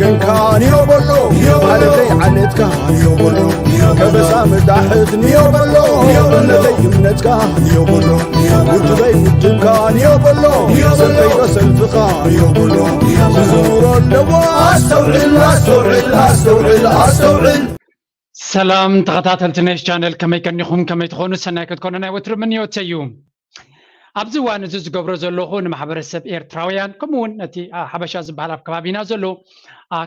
ገንካ ንዮ በሎ፣ ዓለተይ ዓለትካ ንዮ በሎ፣ ከበሳ መታሕት ንዮ በሎ፣ እምነተይ እምነትካ ንዮ በሎ፣ ውድበይ ውድብካ ንዮ በሎ፣ ሰልፈይ ሰልፍኻ ንዮ በሎ፣ ዝዝውሮ ኣለዎ። ኣስተውዕል ኣስተውዕል ኣስተውዕል ኣስተውዕል። ሰላም ተኸታተልቲ ነሽ ቻነል፣ ከመይ ቀኒኹም? ከመይ ትኾኑ? ሰናይ ክትኮኑ ናይ ወትሩ ምንዮተይ እዩ። ኣብዚ እዋን እዚ ዝገብሮ ዘለኹ ንማሕበረሰብ ኤርትራውያን፣ ከምኡ እውን ነቲ ሓበሻ ዝበሃል ኣብ ከባቢና ዘሎ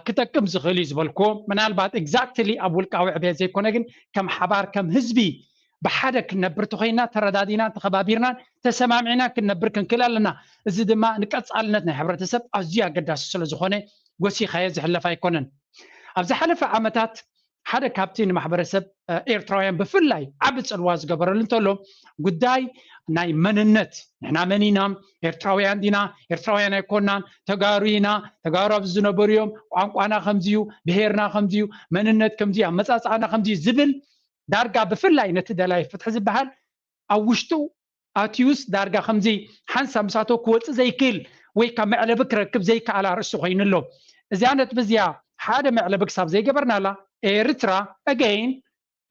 ክጠቅም ዝኽእል እዩ ዝበልኩዎ፣ ምናልባት exactly ኣብ ውልቃዊ ዕብየት ዘይኮነ ግን ከም ሓባር ከም ህዝቢ ብሓደ ክንነብር ተኾይና፣ ተረዳዲና ተኸባቢርና ተሰማሚዕና ክንነብር ክንክእል ኣለና። እዚ ድማ ንቀፃልነት ናይ ሕብረተሰብ ኣዝዩ ኣገዳሲ ስለዝኾነ ወሲኻዮ ዝሕለፍ ኣይኮነን። ኣብ ዝሓለፈ ዓመታት ሓደ ካብቲ ንማሕበረሰብ ኤርትራውያን ብፍላይ ዓቢ ፅልዋ ዝገበረሉ እንተሎ ጉዳይ ናይ መንነት፣ ንሕና መን ኢና? ኤርትራውያን ዲና? ኤርትራውያን ኣይኮናን? ተጋሩ ኢና? ተጋሩ ኣብዚ ዝነበሩ እዮም። ቋንቋና ከምዚ እዩ፣ ብሄርና ከምዚ እዩ፣ መንነት ከምዚ እዩ፣ ኣመፃፅኣና ከምዚ እዩ ዝብል ዳርጋ ብፍላይ ነቲ ደላይ ፍትሒ ዝበሃል ኣብ ውሽጡ ኣትዩስ ዳርጋ ከምዚ ሓንሳብ ምሳቶ ክወፅእ ዘይክእል ወይ ካብ መዕለቢ ክረክብ ዘይከኣል ኣርእስቲ ኮይኑ ኣሎ። እዚኣ ነጥቢ እዚኣ ሓደ መዕለቢ ክሳብ ዘይገበርናላ ኤርትራ again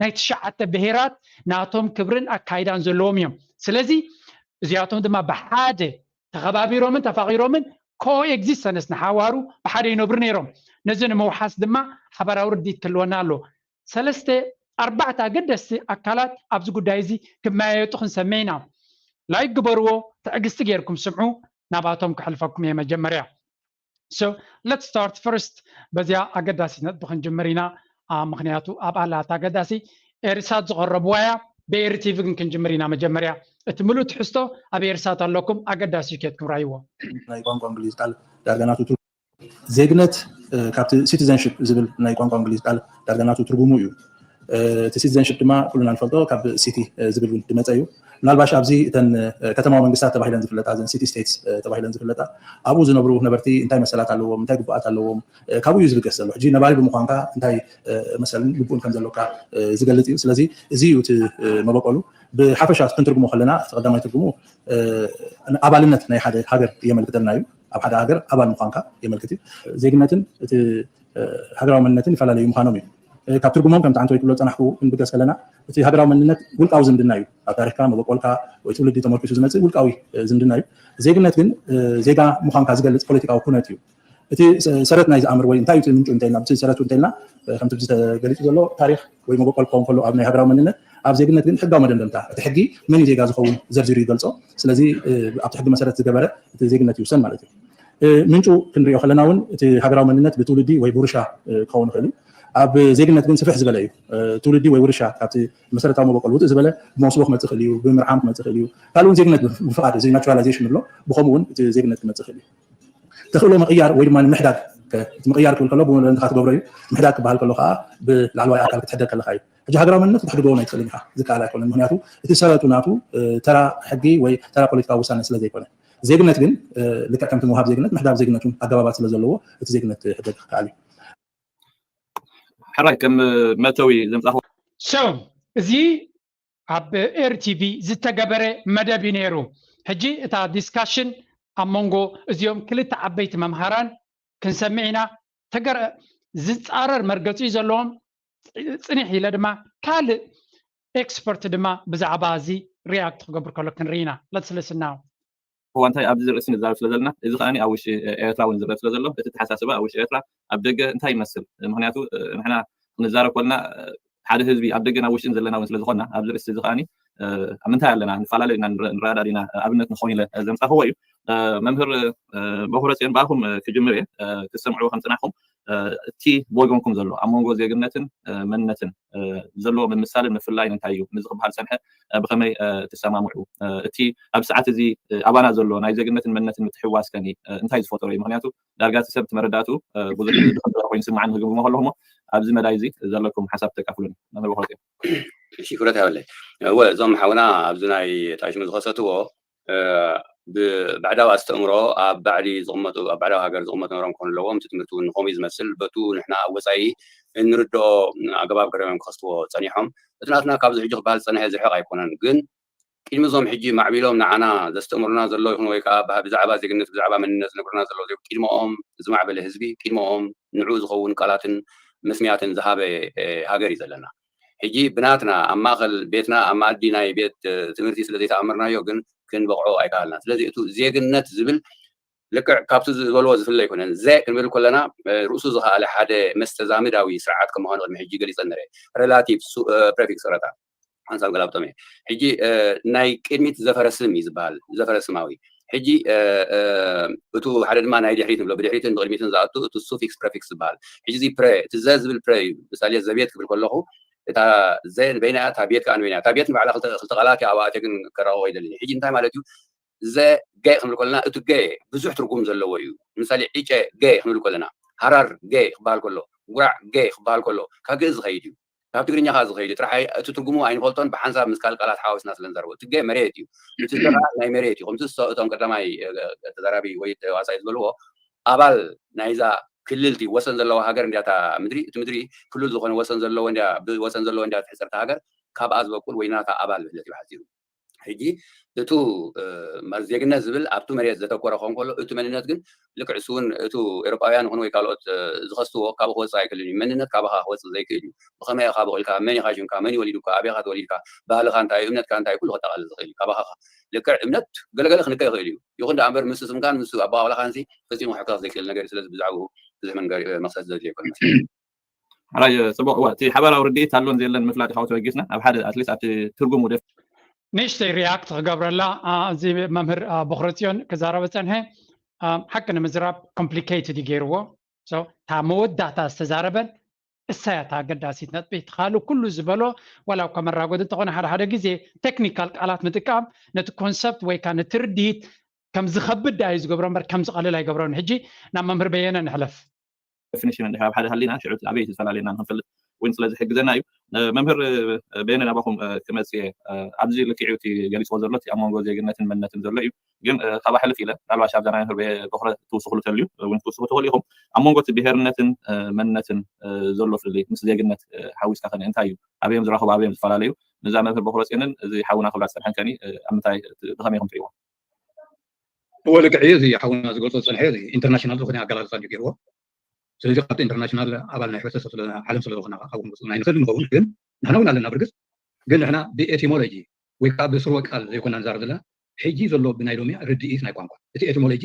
ናይ ትሽዓተ ብሄራት ናቶም ክብርን ኣካይዳን ዘለዎም እዮም። ስለዚ እዚኣቶም ድማ ብሓደ ተኸባቢሮምን ተፋቒሮምን co-existence ንሓዋሩ ብሓደ ይነብሩ ነይሮም። ነዚ ንምውሓስ ድማ ሓባራዊ ርድኢት ክህልወና ኣሎ። ሰለስተ ኣርባዕተ ኣገደስቲ ኣካላት ኣብዚ ጉዳይ እዚ ክመያየጡ ክንሰምዕ ኢና። ላይክ ግበርዎ፣ ትዕግስቲ ጌርኩም ስምዑ። ናባቶም ክሕልፈኩም እየ መጀመርያ። So let's start first። በዚያ ኣገዳሲት ነጥቢ ክንጅምር ኢና። ምክንያቱ ኣብ ኣላት ኣገዳሲ ኤሪሳት ዝቐረብዋ እያ። ብኤሪ ቲቪ ግን ክንጅምር ኢና መጀመርያ። እቲ ምሉእ ትሕዝቶ ኣብ ኤሪሳት ኣለኩም። ኣገዳሲ እዩ፣ ኬድኩም ራይዎ። ናይ ቋንቋ እንግሊዝ ቃል ዳርጋ ናቱ ትርጉም ዜግነት ካብቲ ሲቲዘንሽፕ ዝብል ናይ ቋንቋ እንግሊዝ ቃል ዳርጋ ናቱ ትርጉሙ እዩ። እቲ ሲቲዘንሽፕ ድማ ኩሉና ንፈልጦ ካብ ሲቲ ዝብል እውን ዝመፀ እዩ። ምናልባሽ ኣብዚ እተን ከተማዊ መንግስታት ተባሂለን ዝፍለጣ፣ እዘን ሲቲ ስቴትስ ተባሂለን ዝፍለጣ፣ ኣብኡ ዝነብሩ ነበርቲ እንታይ መሰላት ኣለዎም፣ እንታይ ግቡኣት ኣለዎም፣ ካብኡ እዩ ዝብገስ ዘሎ። ሕጂ ነባሪ ብምዃንካ እንታይ መሰልን ግቡእን ከም ዘሎካ ዝገልፅ እዩ። ስለዚ እዚ እዩ እቲ መበቆሉ። ብሓፈሻ ክንትርጉሞ ከለና እቲ ቀዳማይ ትርጉሙ ኣባልነት ናይ ሓደ ሃገር የመልክተልና እዩ። ኣብ ሓደ ሃገር ኣባል ምዃንካ የመልክት እዩ። ዜግነትን እቲ ሃገራዊ መንነትን ይፈላለዩ ምዃኖም እዩ። ካብ ትርጉሞም ከምቲ ዓንተወይ ክብሎ ዝፀናሕኩ ክንብገስ ከለና፣ እቲ ሃገራዊ መንነት ውልቃዊ ዝምድና እዩ። ኣብ ታሪኽካ፣ መበቆልካ ወይ ትውልዲ ተመርኪሱ ዝመፅእ ውልቃዊ ዝምድና እዩ። ዜግነት ግን ዜጋ ምዃንካ ዝገልፅ ፖለቲካዊ ኩነት እዩ። እቲ ሰረት ናይ ዝኣምር ወይ እንታይ እቲ ምንጩ እንተልና፣ እቲ ሰረቱ እንተልና ከምቲ ተገሊፁ ዘሎ ታሪኽ ወይ መበቆል ክኸውን ከሎ ኣብ ናይ ሃገራዊ መንነት፣ ኣብ ዜግነት ግን ሕጋዊ መደምደምታ እቲ ሕጊ መን እዩ ዜጋ ዝኸውን ዘርዚሩ ይገልፆ። ስለዚ ኣብቲ ሕጊ መሰረት ዝገበረ እቲ ዜግነት ይውሰን ማለት እዩ። ምንጩ ክንሪኦ ከለና እውን እቲ ሃገራዊ መንነት ብትውልዲ ወይ ብውርሻ ክኸውን ይኽእል እዩ። ኣብ ዜግነት ግን ስፍሕ ዝበለ እዩ። ትውልዲ ወይ ውርሻ ካብቲ መሰረታዊ መበቆል ውፅእ ዝበለ ብመውስቦ ክመፅእ ይኽእል እዩ፣ ብምርዓም ክመፅእ ይኽእል እዩ። ካልእ እውን ዜግነት ብፍቓድ፣ እዚ ናቹራላይዜሽን ንብሎ፣ ብኸምኡ እውን እቲ ዜግነት ክመፅእ ይኽእል እዩ። ተኽእሎ ምቕያር ወይ ድማ ምሕዳግ፣ እቲ ምቕያር ክብል ከሎ ብወለንትኻ ትገብሮ እዩ። ምሕዳግ ክበሃል ከሎ ከዓ ብላዕለዋይ ኣካል ክትሕደግ ከለኻ እዩ። ሕጂ ሃገራዊ መንነት ክትሕድጎ እውን ኣይትኽእልን ኢኻ፣ ዝከኣል ኣይኮነን። ምክንያቱ እቲ ሰረቱ ናቱ ተራ ሕጊ ወይ ተራ ፖለቲካዊ ውሳነ ስለ ዘይኮነ። ዜግነት ግን ልክዕ ከምቲ ምውሃብ ዜግነት ምሕዳግ ዜግነት እውን ኣገባባት ስለ ዘለዎ እቲ ዜግነት ክሕደግ ክከኣል እዩ። ሕራይ ከም መእተዊ ዘምፃኹ So እዚ ኣብ ኤር ቲቪ ዝተገበረ መደብ እዩ ነይሩ። ሕጂ እታ ዲስካሽን ኣብ መንጎ እዚኦም ክልተ ዓበይቲ መምሃራን ክንሰምዕ ኢና። ተገረ ዝፃረር መርገፂ እዩ ዘለዎም። ፅኒሕ ኢለ ድማ ካልእ ኤክስፐርት ድማ ብዛዕባ እዚ ሪያክት ክገብር ከሎ ክንርኢ ኢና። Let's listen now። እዋ እንታይ ኣብዚ ርእሲ ንዛረብ ስለ ዘለና፣ እዚ ከኣ ኣብ ውሽጢ ኤርትራ እውን ዝረአ ስለ ዘሎ፣ እቲ ተሓሳስባ ኣብ ውሽጢ ኤርትራ ኣብ ደገ እንታይ ይመስል? ምክንያቱ ንሕና ክንዛረብ ኮልና ሓደ ህዝቢ ኣብ ደገን ኣብ ውሽጥን ዘለና እውን ስለ ዝኾንና፣ ኣብዚ ርእሲ እዚ ከኣ ኣብ ምንታይ ኣለና ንፈላለ ኢና ንረዳድ ኢና ኣብነት ንኸውን ኢለ ዘምጻኽዎ እዩ። መምህር በኹረ ጽዮን ብኣኹም ክጅምር እየ። ክትሰምዕዎ ከም ጽናሕኩም እቲ ብወገንኩም ዘሎ ኣብ መንጎ ዜግነትን መንነትን ዘለዎ ምምሳልን ምፍላይን እንታይ እዩ? ምዚ ክበሃል ዝጸንሐ ብኸመይ ትሰማምዑ? እቲ ኣብ ሰዓት እዚ ኣባና ዘሎ ናይ ዜግነትን መንነትን ምትሕውዋስ ከኒ እንታይ ዝፈጠሮ እዩ? ምክንያቱ ዳርጋ እቲ ሰብ እቲ መረዳእትኡ ብዙሕ ዝሕብሮ ኮይኑ ይስምዓኒ ክግምግሞ ከለኹ እሞ ኣብዚ መዳይ እዚ ዘለኩም ሓሳብ ተካፍሉኒ። መምህር በኹረ ጽዮን። እሺ፣ ክብረት ያበለይ። እወ፣ እዞም ሓውና ኣብዚ ናይ ጣይሽሙ ዝኸሰትዎ ብባዕዳዊ ኣስተእምሮ ኣብ ባዕዲ ዝቕመጡ ኣብ ባዕዳዊ ሃገር ዝቕመጡ ነሮም ክኾኑ ኣለዎም። እቲ ትምህርቲ እውን ንኸምኡ እዩ ዝመስል። በቱ ንሕና ኣብ ወፃኢ እንርድኦ ኣገባብ ገረም እዮም ክኸስትዎ ፀኒሖም። እቲ ናትና ካብዚ ሕጂ ክበሃል ዝፀንሐ ዝርሕቕ ኣይኮነን። ግን ቅድሚ እዞም ሕጂ ማዕቢሎም ንዓና ዘስተምሩና ዘሎ ይኹን ወይ ከዓ ብዛዕባ ዜግነት ብዛዕባ መንነት ዝነግሩና ዘለዉ ቅድመኦም ዝማዕበለ ህዝቢ ቅድመኦም ንዑ ዝኸውን ቃላትን መስሚያትን ዝሃበ ሃገር እዩ ዘለና። ሕጂ ብናትና ኣብ ማእኸል ቤትና ኣብ ማእዲ ናይ ቤት ትምህርቲ ስለዘይተኣምርናዮ ግን ክንበቕዖ ኣይከኣልና። ስለዚ እቲ ዜግነት ዝብል ልክዕ ካብቲ ዝበልዎ ዝፍለ ኣይኮነን። ዘ ክንብል ከለና ርእሱ ዝኸኣለ ሓደ መስተዛምዳዊ ስርዓት ከም ምዃኑ ቅድሚ ሕጂ ገሊፀ ነረ። ሬላቲቭ ፕሬፊክስ ረታ ሓንሳብ ገላብጦም እየ። ሕጂ ናይ ቅድሚት ዘፈረ ስም እዩ ዝበሃል፣ ዘፈረ ስማዊ። ሕጂ እቱ ሓደ ድማ ናይ ድሕሪት ንብሎ፣ ብድሕሪትን ብቅድሚትን ዝኣቱ እቲ ሱፊክስ ፕሬፊክስ ዝበሃል። ሕጂ እዚ ፕረ፣ እቲ ዘ ዝብል ፕረ እዩ። ምሳሌ ዘቤት ክብል ከለኹ እታ ዘ ንበይና እያ፣ እታ ቤት ከዓ ንበይና እያ። እታ ቤት ንባዕላ ክልተ ቃላት እያ፣ ኣብኣ ግን ከራኸቦ ኣይደልን። ሕጂ እንታይ ማለት እዩ? ዘ ገ ክንብል ከለና እቲ ገ ብዙሕ ትርጉም ዘለዎ እዩ። ንምሳሌ ዕጨ ገ ክንብል ከለና፣ ሃራር ገ ክበሃል ከሎ፣ ጉራዕ ገ ክበሃል ከሎ ካብ ግእዝ ዝኸይድ እዩ። ካብ ትግርኛ ከዓ ዝኸይድ እዩ። ጥራሕ እቲ ትርጉሙ ኣይንፈልጦን፣ ብሓንሳብ ምስ ካልእ ቃላት ሓዋዊስና ስለ ንዛረቦ። እቲ ገ መሬት እዩ። እቲ ዘ ከዓ ናይ መሬት እዩ። ከምቲ እቶም ቀዳማይ ተዛራቢ ወይ ተዋሳኢ ዝበልዎ ኣባል ናይዛ ክልልቲ ወሰን ዘለዋ ሃገር እንዲያታ ምድሪ፣ እቲ ምድሪ ክልል ዝኾነ ወሰን ዘለዎ እንዲያ፣ ብወሰን ዘለዎ እንዲያ ትሕፅርቲ ሃገር ካብኣ ዝበቁል ወይ ናታ ኣባል ብሕለት እዩ ሓፂሩ። ሕጂ እቱ ዜግነት ዝብል ኣብቱ መሬት ዘተኮረ ክኸውን ከሎ እቲ መንነት ግን ልክዕ እሱ እውን እቱ ኤሮጳውያን ይኹን ወይ ካልኦት ዝኸስትዎ ካብ ክወፅእ ኣይክእልን እዩ። መንነት ካባኻ ክወፅእ ዘይክእል እዩ። ብኸመይ ኢኻ በቂልካ፣ መን ኢኻ ሽምካ፣ መን እዩ ወሊዱካ፣ ኣበይኻ ተወሊድካ፣ ባህልኻ እንታይ እዩ፣ እምነትካ እንታይ እዩ፣ ኩሉ ከጠቓልል ዝኽእል እዩ። ካባኻ ልክዕ እምነት ገለገለ ክንከ ይኽእል እዩ። ይኹን ደኣ እምበር ምስ ስምካን ምስ ኣበቓቕላኻን ሲ ፈጺሙ ክሕከኽ ዘይክእል ነገር እዩ። ስለዚ ብዛዕባኡ ብዙሕ መንገሪ መኽሰስ ዘድልዮ ይኮን መስለኒ። ሕራይ ጽቡቕ። እዋ እቲ ሓባራዊ ርድኢት ኣሎን ዘየለን ምፍላጥ ኢኻ ተበጊስና ኣብ ሓደ ኣትሊስት ኣብቲ ትርጉሙ ደፍ ንእሽተይ ሪያክት ክገብረላ እዚ መምህር ብኽሪ ጽዮን ክዛረበ ጸንሐ። ሓቂ ንምዝራብ ኮምፕሊኬትድ እዩ ገይርዎ። እታ መወዳእታ ዝተዛረበን እሳያት ኣገዳሲት ነጥቢ ትኻሉ ኩሉ ዝበሎ ዋላ እኳ መራጎዲ እንተኾነ ሓደ ሓደ ግዜ ቴክኒካል ቃላት ምጥቃም ነቲ ኮንሰፕት ወይ ከዓ ነቲ ርድኢት ከም ዝኸብድ ዳዩ ዝገብሮ እምበር ከም ዝቐልል ኣይገብሮን። ሕጂ ናብ መምህር በየነ ንሕለፍ። ዴፊኒሽን እንድሕር ኣብ ሓደ ሃሊና ሽዑ ኣበይ እቲ ዝፈላለየና ንክንፈልጥ እውን ስለ ዝሕግዘና እዩ። መምህር በየነ ናባኹም ክመፅእ እየ። ኣብዚ ልክዕ እቲ ገሊፅዎ ዘሎ እቲ ኣብ መንጎ ዜግነትን መንነትን ዘሎ እዩ። ግን ካብ ኣሕልፍ ኢለ ምናልባሽ ኣብዛ ናይ መምህር በክረ ትውስኽሉ ተልዩ እውን ትውስኹ ትኽእሉ ኢኹም። ኣብ መንጎ እቲ ብሄርነትን መንነትን ዘሎ ፍልልይ ምስ ዜግነት ሓዊስካ ከነ እንታይ እዩ? ኣበዮም ዝራኸቡ ኣበዮም ዝተፈላለዩ? ንዛ መምህር በክረ ፅዮንን እዚ ሓውና ክብላ ዝፀንሐን ከኒ ኣብ ምንታይ ብኸመይ ኢኹም ትሪእዎ? እወ ልክዕ እዩ። እዚ ሓውና ዝገልፆ ዝፀንሐ ኢንተርናሽናል ዝኾነ ኣገላልፃ እዩ ገይርዎ። ስለዚ ካብቲ ኢንተርናሽናል ኣባል ናይ ሕብረተሰብ ዓለም ስለ ዝኾና ካብኡ ምውፅእ ኣይንኽእል ንኸውን፣ ግን ንሕና እውን ኣለና ብርግፅ። ግን ንሕና ብኤቲሞሎጂ ወይ ከዓ ብስርወ ቃል ዘይኮና ንዛረብ ዘለና ሕጂ ዘሎ ብናይ ሎሚ ርድኢት ናይ ቋንቋ እቲ ኤቲሞሎጂ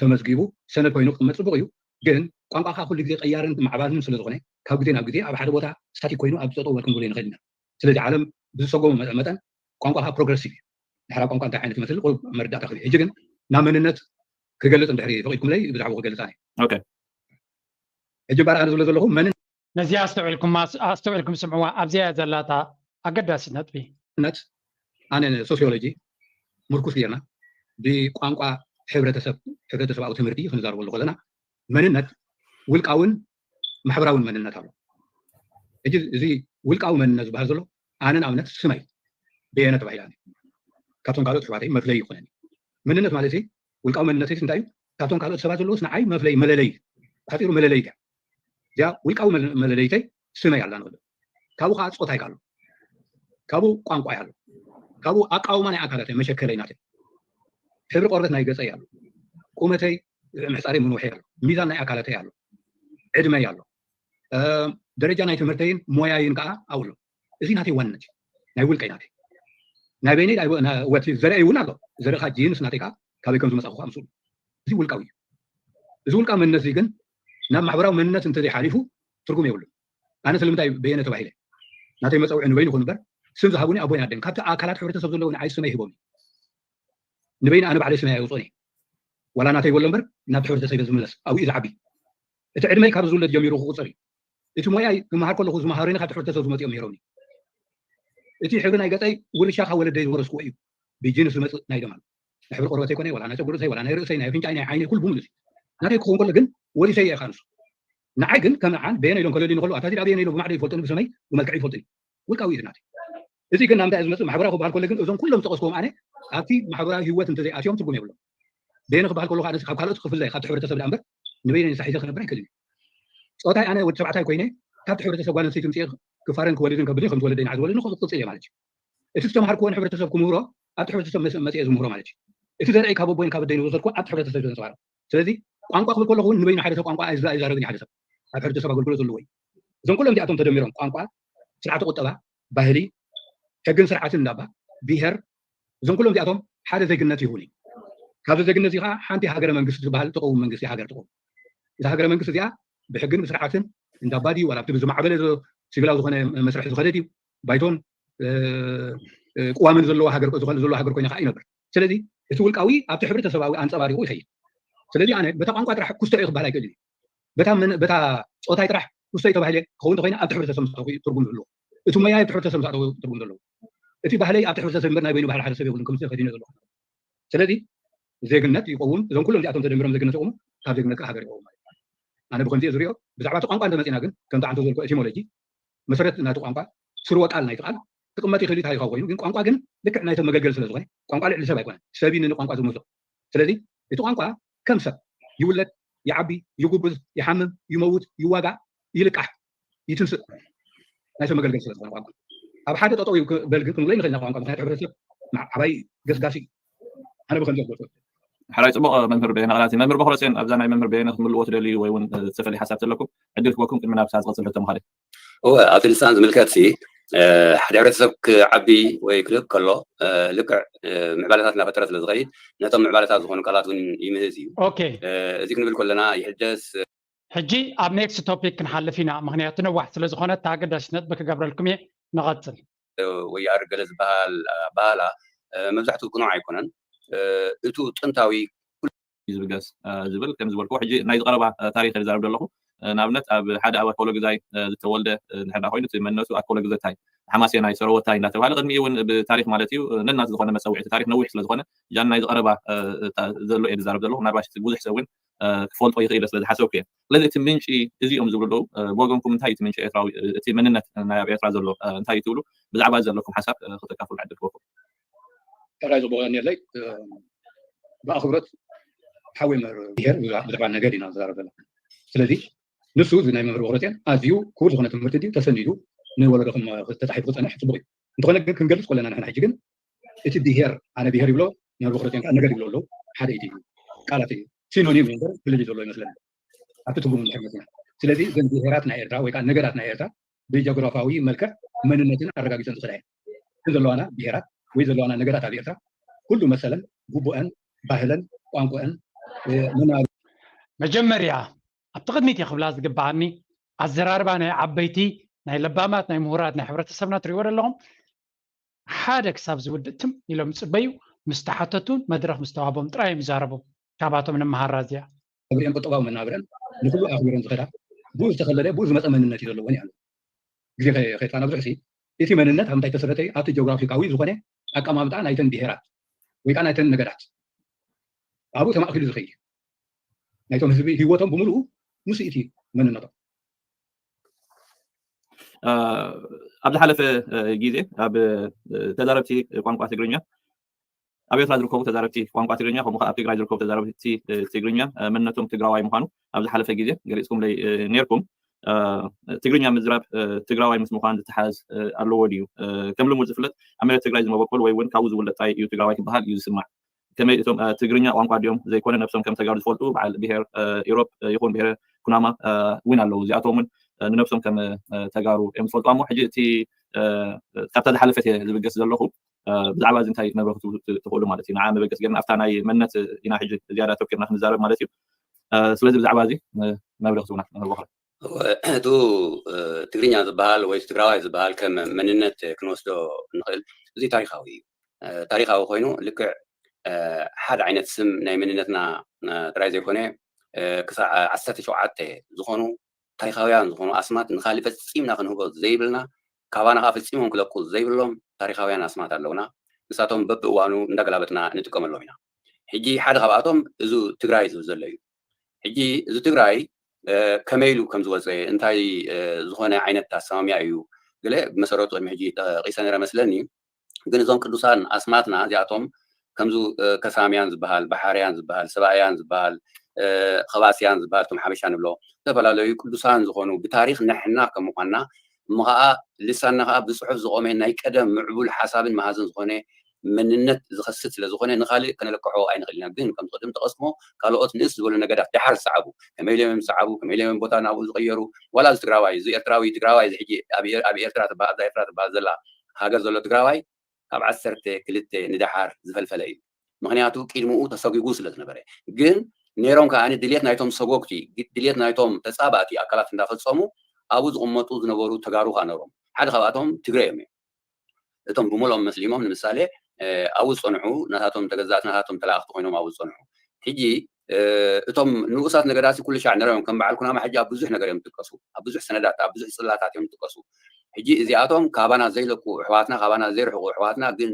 ተመዝጊቡ ሰነድ ኮይኑ ክመፅ ፅቡቅ እዩ። ግን ቋንቋ ከዓ ኩሉ ግዜ ቀያርን ማዕባልን ስለ ዝኾነ ካብ ግዜ ናብ ግዜ ኣብ ሓደ ቦታ ስታቲክ ኮይኑ ኣብ ጠጠው በል ክንብሎ ንኽእል ኢና። ስለዚ ዓለም ብዝሰጎሙ መጠን ቋንቋ ከዓ ፕሮግረሲቭ እዩ። ድሕራ ቋንቋ እንታይ ዓይነት ይመስል ቁሩብ መረዳእታ ክህብ ሕጂ ግን ናብ መንነት ክገልፅ እንድሕሪ ፈቂድኩምለይ ብዛዕባ ክገልፃ ሕጂ ባር ኣነ ዝብሎ ዘለኹ መን ነዚ ኣስተውዕልኩም ኣስተውዕልኩም ስምዕዋ ኣብዚያ ዘላታ ኣገዳሲ ነጥቢ ነት ኣነ ሶሲዮሎጂ ምርኩስ ጌርና ብቋንቋ ሕብረተሰብ ሕብረተሰባዊ ትምህርቲ ክንዛረበሉ ከለና መንነት ውልቃውን ማሕበራውን መንነት ኣሎ። ሕጂ እዚ ውልቃዊ መንነት ዝበሃል ዘሎ ኣነ ንኣብነት ስመይ በየነ ተባሂላ ካብቶም ካልኦት ኣሕዋተይ መፍለይ ይኮነኒ። መንነት ማለት ውልቃዊ መንነተይ እንታይ እዩ? ካብቶም ካልኦት ሰባት ዘለውስ ንዓይ መፍለይ መለለይ ሓፂሩ መለለይ እያ። እዚኣ ውልቃዊ መለለይተይ ስመይ ኣላ ንኽእል ካብኡ ከዓ ፆታይ ኣሎ ካብኡ ቋንቋ ኣሎ ካብኡ ኣቃውማ ናይ ኣካላተይ መሸከለይ ናተይ ሕብሪ ቆርበት ናይ ገፀይ ኣሎ ቁመተይ ምሕፃረይ ምንውሐይ ኣሎ ሚዛን ናይ ኣካላተይ ኣሎ ዕድመይ ኣሎ ደረጃ ናይ ትምህርተይን ሞያይን ከዓ ኣብኡ ኣሎ እዚ ናተይ ዋንነት እዩ ናይ ውልቀይ ናተይ ናይ በይነይ ወቲ ዘርኢ እውን ኣሎ ዘርእካ ጂንስ ናተይ ከዓ ካበይ ከም ዝመፃኹ ከዓ ምስሉ እዚ ውልቃዊ እዩ እዚ ውልቃዊ መንነት እዚ ግን ናብ ማሕበራዊ መንነት እንተዘይሓሊፉ ትርጉም የብሉን ኣነ ስለምንታይ በየነ ተባሂለ ናተይ መፀውዒ ንበይኑ ይኹን እምበር ስም ዝሃቡኒ ኣቦይን ኣደን ካብቲ ኣካላት ሕብረተሰብ ዘለዉ ንዓይ ስመይ ሂቦም ንበይነ ኣነ ባዕለይ ስመይ ኣይውፅኦን እየ ዋላ ናተይ በሎ እምበር ናብቲ ሕብረተሰብ ዝምለስ ኣብኡ ዝዓቢ እቲ ዕድመይ ካብ ዝውለድ ጀሚሩ ክቁፀር እዩ እቲ ሞያይ ክመሃር ከለኹ ዝመሃሩኒ ካብቲ ሕብረተሰብ ዝመፅኦም ነይሮምኒ እቲ ሕብሪ ናይ ገፀይ ውርሻ ካብ ወለደይ ዝወረስክዎ እዩ ብጂንስ ዝመፅእ ናይ ደም ኣሎ ናይ ሕብሪ ቆርበተይ ኮነ ዋላ ናይ ፀጉሪ ርእሰይ ዋላ ናይ ርእሰይ ናይ ኣፍንጫይ ናይ ዓይነይ ኩሉ ብምሉእ ናተይ ክኸውን ከሎ ግን ወሪሰዮ እየ ካንሱ ንዓይ ግን ከም ንዓን በየነ ኢሎም ከለልዩ ንከሉ ኣታ እዚኣ በየነ ኢሎም ብማዕዶ ይፈልጡኒ ብስመይ ብመልክዕ ይፈልጡኒ ውልቃዊ እዩ ናተይ እዚ ግን ናምንታይ ዝመፅእ ማሕበራዊ ክበሃል ከሎ ግን እዞም ኩሎም ዝጠቀስክዎም ኣነ ኣብቲ ማሕበራዊ ህይወት እንተዘይኣትዮም ትርጉም የብሎም በየነ ክበሃል ከሎ ከዓ ካብ ካልኦት ክፍለ ካብቲ ሕብረተሰብ ዳኣ እምበር ንበይነ ንሳሒተ ክነብር ኣይክእልን ፆታይ ኣነ ወዲ ተባዕታይ ኮይነ ካብቲ ሕብረተሰብ ጓል ኣንስተይቲ ምፅኤ ክፋረን ክወልድን ከብድን ከም ዝወለደ ንዓ ዝወለድን ክቕፅል እየ ማለት እዩ እቲ ዝተምሃርክዎ ንሕብረተሰብ ክምህሮ ኣብቲ ሕብረተሰብ መስ- መፅአ ዝምህሮ ማለት እዩ። እቲ ዘርኢ ካብ ኣቦይን ካብ ኣደይን ዝወሰድኩ ኣብቲ ሕብረተሰብ እዩ ዘንፀባርቕ። ስለዚ ቋንቋ ክብል ከለኹ እውን ንበይኑ ሓደ ሰብ ቋንቋ ኣይዛ- ኣይዛረብን እዩ ሓደ ሰብ ኣብ ሕብረተሰብ ኣገልግሎት ዘለዎ እዩ። እዞም ኩሎም እዚኣቶም ተደሚሮም ቋንቋ፣ ስርዓተ ቁጠባ፣ ባህሊ፣ ሕግን ስርዓትን እንዳባ፣ ብሄር፣ እዞም ኩሎም እዚኣቶም ሓደ ዜግነት ይህቡን እዩ። ካብዚ ዜግነት እዚ ከዓ ሓንቲ ሃገረ መንግስቲ ዝበሃል ትኸውን መንግስቲ ሃገር ትኸውን። እዛ ሃገረ መንግስቲ እዚኣ ብሕግን ብስርዓትን እንዳባ ድዩ ዋላ ኣብቲ ብዝማዕበለ ዞ- ሲቪላዊ ዝኾነ መስርሕ ዝኸደ ድዩ ባይቶን እ፣ እ፣ ቅዋምን ዘለዎ ሃገር ዝኾነ ዘሎ ሃገር ኮይነ ከዓ ይነብር። ስለዚ እቲ ውልቃዊ ኣብቲ ሕብረተሰባዊ ኣንፀባሪቑ ይኸይድ። ስለዚ ኣነ በታ ቋንቋ ጥራሕ ኩስቶ እዩ ክበሃል ኣይክእልን እዩ። በታ መን- በታ ፆታይ ጥራሕ ኩስቶ እዩ ተባሂለ ክኸውን ተኮይነ ኣብቲ ሕብረተሰብ ምስ ኣተኹ እዩ ትርጉም ዝህልዎ። እቲ ሞያይ ኣብቲ ሕብረተሰብ ምስ ኣተኹ ትርጉም ዘለዎ። እቲ ባህለይ ኣብቲ ሕብረተሰብ እምበር ናይ በይኑ ባህሊ ሓደ ሰብ የብሉን ከምዚ ከዲነ ዘለኹ። ስለዚ ዜግነት ይቆውም፣ እዞም ኩሎም እዚኣቶም ተደሚሮም ዜግነት ይቆሙ፣ ካብ ዜግነት ከዓ ሃገር ይቆውም ማለት እዩ። ኣነ ብከምዚ እየ ዝሪኦ። ብዛዕባ እቲ ቋንቋ እንተመፂና ግን ከምቲ ዓንቶ ዝበልኩ ኤቲሞሎጂ መሰረት ናይቲ ቋንቋ ስርወ ቃል ናይቲ ቃል ክቕመጥ ይኽእል እዩ ታሪኻዊ ኮይኑ፣ ግን ቋንቋ ግን ልክዕ ናይ ሰብ መገልገሊ ስለ ዝኾነ ቋንቋ ልዕሊ ሰብ ኣይኮነን። ሰብ እዩ ንቋንቋ ዝመስሎ። ስለዚ እቲ ቋንቋ ከም ሰብ ይውለድ፣ ይዓቢ፣ ይጉብዝ፣ ይሓምም፣ ይመውት፣ ይዋጋእ፣ ይልቃሕ፣ ይትንስእ ናይ ሰብ መገልገሊ ስለ ዝኾነ ቋንቋ ኣብ ሓደ ጠጠው ይበል ግን ክንብሎ ይንኽእል ኢና። ቋንቋ ምክንያቱ ሕብረተሰብ ዓባይ ገስጋሲ ኣነ ብከምዚ ኣገልግሎት ሓራይ ጽቡቕ መምህር በየነ ቃላት መምህር በክረፅዮን ኣብዛ ናይ መምህር በየነ ክምልዎ ትደልዩ ወይ እውን ዝተፈለየ ሓሳብ ተለኩም ዕድል ክበኩም ቅድሚ ናብ ዝቐፅል ሕቶ ምኻደ እወ ኣብቲ ልሳን ዝምልከት ሲ ሓደ ሕብረተሰብ ክዓቢ ወይ ክልእክ ከሎ ልክዕ ምዕባለታት እናፈጠረ ስለ ዝኸይድ ነቶም ምዕባለታት ዝኾኑ ቃላት እውን ይምህዝ እዩ ኦኬ እዚ ክንብል ከለና ይሕደስ ሕጂ ኣብ ኔክስት ቶፒክ ክንሓልፍ ኢና ምክንያቱ ነዋሕ ስለ ዝኾነ ታገዳሽነት ብክገብረልኩም እየ ንቐፅል ወይ ኣርገለ ዝበሃል ኣባህላ መብዛሕትኡ ቅኑዕ ኣይኮነን እቱ ጥንታዊ እዩ ዝብገስ ዝብል ከም ዝበልኩ ሕጂ ናይ ዝቀረባ ታሪክ ዝዛረብ ዘለኹ ንኣብነት ኣብ ሓደ ኣብ ኣኮሎ ግዛይ ዝተወልደ ንሕና ኮይኑ እቲ መንነቱ ኣኮሎ ግዘታይ ሓማሴናይ ሰረወታይ እንዳተባሃለ ቅድሚኡ እውን ብታሪክ ማለት እዩ ነናት ዝኾነ መፀውዒ እቲ ታሪክ ነዊሕ ስለዝኾነ ጃን ናይ ዝቀረባ ዘሎ እየ ዝዛረብ ዘለኹ ምናልባሽ ብዙሕ ሰብ እውን ክፈልጦ ይኽእል ስለ ዝሓሰብኩ እየ ስለዚ እቲ ምንጪ እዚኦም ዝብሉ ኣለዉ ብወገንኩም እንታይ እቲ ምንጪ ኤርትራዊ እቲ መንነት ናይ ኣብ ኤርትራ ዘሎ እንታይ ትብሉ ብዛዕባ ዘለኩም ሓሳብ ክተካፍሉ ዕድል ክበኩም ጠቃይ ጽቡቅ የለይ ብኣኽብሮት ሓወይ መር ብሄር ብዛዕባ ነገድ ኢና ዝዛረብ ዘለና ስለዚ ንሱ እዚ ናይ መምህር በክረፅዮን ኣዝዩ ክቡር ዝኾነ ትምህርቲ ድዩ ተሰኒዱ ንወለዶ ተፃሒፉ ክፀንሕ ፅቡቅ እዩ እንተኾነ ግን ክንገልፅ ከለና ንሕና ሕጂ ግን እቲ ብሄር ኣነ ብሄር ይብሎ መምህር በክረፅዮን ከዓ ነገድ ይብሎ ኣለዉ ሓደ ኢቲ ቃላት እዩ ሲኖኒም እዩ እምበር ፍልልይ ዘሎ ይመስለኒ ኣብቲ ትርጉም እንድሕር መፂና ስለዚ እዘን ብሄራት ናይ ኤርትራ ወይ ከዓ ነገዳት ናይ ኤርትራ ብጀግራፋዊ መልክዕ መንነትን ኣረጋጊፀን ዝኽዳ እየን። እተን ዘለዋና ብሄራት ወይ ዘለዋና ነገዳት ኣብ ኤርትራ ኩሉ መሰለን፣ ግቡአን፣ ባህለን፣ ቋንቋአን፣ መናበ መጀመርያ ኣብቲ ቅድሚት እየ ክብላ ዝግበኣኒ ኣዘራርባ ናይ ዓበይቲ ናይ ለባማት ናይ ምሁራት ናይ ሕብረተሰብና ትሪእዎ ኣለኹም ሓደ ክሳብ ዝውድእ ትም ኢሎም ዝፅበዩ ምስ ተሓተቱን መድረኽ ምስ ተዋህቦም ጥራይ እዮም ይዛረቡ። ካብኣቶም ንምሃር ራዚያ። ክብሪአን ቁጠባዊ መናብረን ንኩሉ ኣኽቢረን ዝኸዳ ብኡ ዝተኸለለ ብኡ ዝመፀ መንነት እዩ ዘለወን ይኣሉ ግዜ ከይድካ ናብ ዝሕሲ እቲ መንነት ኣብ ምንታይ ተሰረተ ኣብቲ ጂኦግራፊካዊ ዝኾነ ኣቀማምጣ ናይተን ብሄራት ወይ ከዓ ናይተን ነገዳት ኣብኡ ተማእኪሉ ዝኸይድ ናይቶም ህዝቢ ህይወቶም ብምልኡ ምስ እቲ መንነቶም ኣብ ዝሓለፈ ግዜ ኣብ ተዛረብቲ ቋንቋ ትግርኛ ኣብ ኤርትራ ዝርከቡ ተዛረብቲ ቋንቋ ትግርኛ ከምኡ ኣብ ትግራይ ዝርከቡ ተዛረብቲ ትግርኛ መንነቶም ትግራዋይ ምዃኑ ኣብ ዝሓለፈ ግዜ ገሊፅኩምለይ ነርኩም ትግርኛ ምዝራብ ትግራዋይ ምስ ምዃን ዝተሓዝ ኣለዎ ድዩ ከም ልሙድ ዝፍለጥ ኣብ መሬት ትግራይ ዝመበቆል ወይ እውን ካብኡ ዝውለጥ ጥራይ እዩ ትግራዋይ ክበሃል እዩ ዝስማዕ ከመይ እቶም ትግርኛ ቋንቋ ድዮም ዘይኮነ ነብሶም ከም ተጋሩ ዝፈልጡ በዓል ብሄር ኢሮብ ይኹን ብሄረ ኩናማ እውን ኣለዉ እዚኣቶም እውን ንነብሶም ከም ተጋሩ እዮም ዝፈልጡ እሞ ሕጂ እቲ ካብታ ዝሓለፈት እየ ዝብገስ ዘለኹ ብዛዕባ እዚ እንታይ መብረኽቱ ትኽእሉ ማለት እዩ ንዓ መበገስ ገርና ኣብታ ናይ መንነት ኢና ሕጂ ዝያዳ ተኪርና ክንዛረብ ማለት እዩ ስለዚ ብዛዕባ እዚ መብረኽ ዝውና መበኽረ እቱ ትግርኛ ዝበሃል ወይ ትግራዋይ ዝበሃል ከም መንነት ክንወስዶ ንኽእል እዚ ታሪካዊ እዩ ታሪካዊ ኮይኑ ልክዕ ሓደ ዓይነት ስም ናይ መንነትና ጥራይ ዘይኮነ ክሳዕ ዓሰርተ ሸውዓተ ዝኾኑ ታሪካውያን ዝኾኑ ኣስማት ንካሊእ ፈፂምና ክንህቦ ዘይብልና ካባና ከዓ ፈፂሞም ክለቁ ዘይብሎም ታሪካውያን ኣስማት ኣለውና ንሳቶም በብእዋኑ እንዳገላበጥና ንጥቀመሎም ኢና ሕጂ ሓደ ካብኣቶም እዚ ትግራይ ዝብል ዘሎ እዩ ሕጂ እዚ ትግራይ ከመይ ኢሉ ከም ዝወፀ እንታይ ዝኾነ ዓይነት ኣሰማሚያ እዩ ገለ ብመሰረቱ ቅድሚ ሕጂ ጠቂሰ ነረ መስለኒ ግን እዞም ቅዱሳን ኣስማትና እዚኣቶም ከምዚ ከሳምያን ዝበሃል፣ ባሓርያን ዝበሃል፣ ሰባእያን ዝበሃል፣ ከባስያን ዝበሃል እቶም ሓበሻ ንብሎ ዝተፈላለዩ ቅዱሳን ዝኾኑ ብታሪኽ ንሕና ከም ምዃንና እሞ ኸዓ ልሳንና ኸዓ ብፅሑፍ ዝቖመ ናይ ቀደም ምዕቡል ሓሳብን መሃዝን ዝኾነ መንነት ዝኸስት ስለ ዝኾነ ንኻልእ ከነለቅሖ ኣይንኽእል ኢና። ግን ከምቲ ቅድም ጠቐስኩሞ ካልኦት ንእስ ዝበሉ ነገዳት ደሓር ዝሰዓቡ ከመይ ኢሎም እዮም ዝሰዓቡ፣ ከመይ ኢሎም እዮም ቦታ ናብኡ ዝቐየሩ፣ ዋላ እዚ ትግራዋይ እዚ ኤርትራዊ ትግራዋይ እዚ ሕጂ ኣብ ኤር- ኣብ ኤርትራ ትበሃል ኣብዛ ኤርትራ ትበሃል ዘላ ሃገር ዘሎ ትግራዋይ ካብ ዓሰርተ ክልተ ንደሓር ዝፈልፈለ እዩ። ምክንያቱ ቅድምኡ ተሰጒጉ ስለ ዝነበረ። ግን ነይሮም ከኣ ድልየት ናይቶም ሰጎግቲ ድልየት ናይቶም ተፃባእቲ ኣካላት እንዳፈፀሙ ኣብኡ ዝቕመጡ ዝነበሩ ተጋሩ ከኣ ነሮም። ሓደ ካብኣቶም ትግረ እዮም። እቶም ብምልኦም መስሊሞም ንምሳሌ ኣብኡ ዝፀንሑ ናታቶም ተገዛእቲ ናታቶም ተላእኽቲ ኮይኖም ኣብኡ ዝፀንሑ። ሕጂ እቶም ንኡሳት ነገዳሲ ኩሉ ሻዕ ነሮም ከም በዓል ኩናማ ሕጂ ኣብ ብዙሕ ነገር እዮም ዝጥቀሱ። ኣብ ብዙሕ ሰነዳት ኣብ ብዙሕ ፅላታት እዮም ዝጥቀሱ። ሕጂ እዚኣቶም ካባና ዘይለቁ ኣሕዋትና ካባና ዘይርሕቁ ኣሕዋትና ግን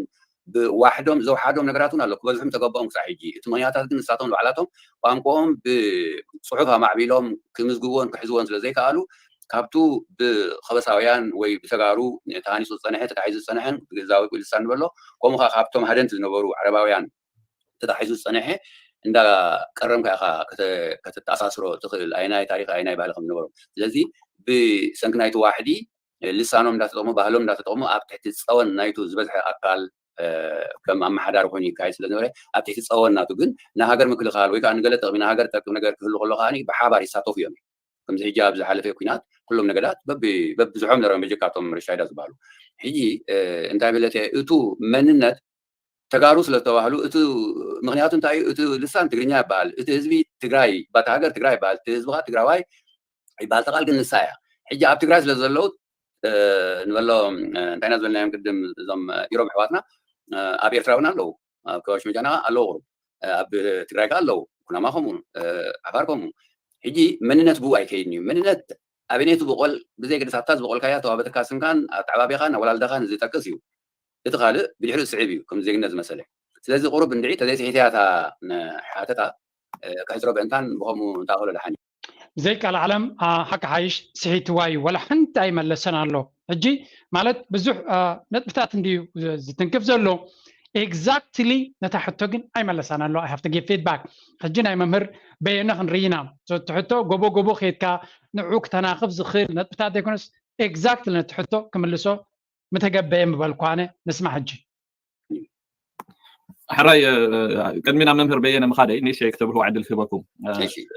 ብዋሕዶም ዘውሓዶም ነገራት እውን ኣሎ ክበዝሑም ተገባኦም ክሳዕ ሕጂ። እቲ ምክንያታት ግን ንሳቶም ንባዕላቶም ቋንቋኦም ብፅሑፍ ኣማዕቢሎም ክምዝግብዎን ክሕዝዎን ስለ ዘይከኣሉ ካብቱ ብኸበሳውያን ወይ ብተጋሩ ተሃኒፁ ዝፀንሐ ተታሒዙ ዝፀንሐን ብግእዛዊ ልሳን ንበሎ ከምኡ ከዓ ካብቶም ሃደንቲ ዝነበሩ ዓረባውያን ተታሒዙ ዝፀንሐ እንዳቀረምካ ኢኻ ከተተኣሳስሮ ትኽእል ኣይናይ ታሪክ ኣይናይ ባህሊ ከም ዝነበሮም። ስለዚ ብሰንኪ ናይቲ ዋሕዲ ልሳኖም እንዳተጠቕሙ ባህሎም እንዳተጠቕሙ ኣብ ትሕቲ ፀወን ናይቱ ዝበዝሐ ኣካል ከም ኣመሓዳሪ ኮይኑ ይካየድ ስለ ዝነበረ ኣብ ትሕቲ ፀወን ናቱ ግን ንሃገር ምክልኻል ወይ ከዓ ንገለ ጥቕሚ ንሃገር ጠቅም ነገር ክህሉ ከሎ ከዓ ብሓባር ይሳተፉ እዮም። ከምዚ ሕጂ ኣብ ዝሓለፈ ኩናት ኩሎም ነገዳት በብዝሖም ነሮም በጀካቶም ረሻይዳ ዝበሃሉ። ሕጂ እንታይ ብለተ እቱ መንነት ተጋሩ ስለ ዝተባህሉ እቲ ምክንያቱ እንታይ እዩ? እቲ ልሳን ትግርኛ ይበሃል፣ እቲ ህዝቢ ትግራይ ባቲ ሃገር ትግራይ ይበሃል፣ እቲ ህዝቢ ከዓ ትግራዋይ ይበሃል። ተቃል ግን ንሳ እያ። ሕጂ ኣብ ትግራይ ስለ ዘለዉ ንበሎ እንታይ ኢና ዝበልናዮም ቅድም እዞም ኢሮብ ኣሕዋትና ኣብ ኤርትራ እውን ኣለዉ ኣብ ከባቢ ሽመጃና ኣለዉ ቁሩብ ኣብ ትግራይ ከዓ ኣለዉ ኩናማ ከምኡ ዓፋር ከምኡ ሕጂ መንነት ብኡ ኣይከይድን እዩ መንነት ኣበነይቲ በቆል ብዘይ ገደስ ኣብታ ዝበቆልካያ ተዋበተካ ስምካን ኣተዓባቢኻን ኣወላልዳኻን ዝጠቅስ እዩ እቲ ካልእ ብድሕሪኡ ዝስዕብ እዩ ከም ዜግነት ዝመሰለ ስለዚ ቁሩብ እንድዒ ተዘይስሒትያ እታ ሓተታ ክሕፅሮ ብእንታን ብከምኡ እንታክሎ ደሓን እዩ ብዘይ ቃል ዓለም ሓቂ ሓይሽ ስሒትዋ እዩ ወላ ሓንቲ ኣይመለሰን ኣሎ ሕጂ ማለት ብዙሕ ነጥብታት እንድዩ ዝትንክፍ ዘሎ exactly ነታ ሕቶ ግን ኣይመለሳን ኣሎ I have to give feedback ሕጂ ናይ መምህር በየነ ክንርኢና እቲ ሕቶ ጎቦ ጎቦ ከይድካ ንዑ ክተናኽፍ ዝኽእል ነጥብታት ዘይኮነስ exactly ነቲ ሕቶ ክምልሶ ምተገበየ ምበልኳ ኣነ ንስማ ሕጂ ሕራይ ቅድሚ ናብ መምህር በየነ ምኻደይ ንእሽተይ ክተብርህዋ ዕድል ክህበኩም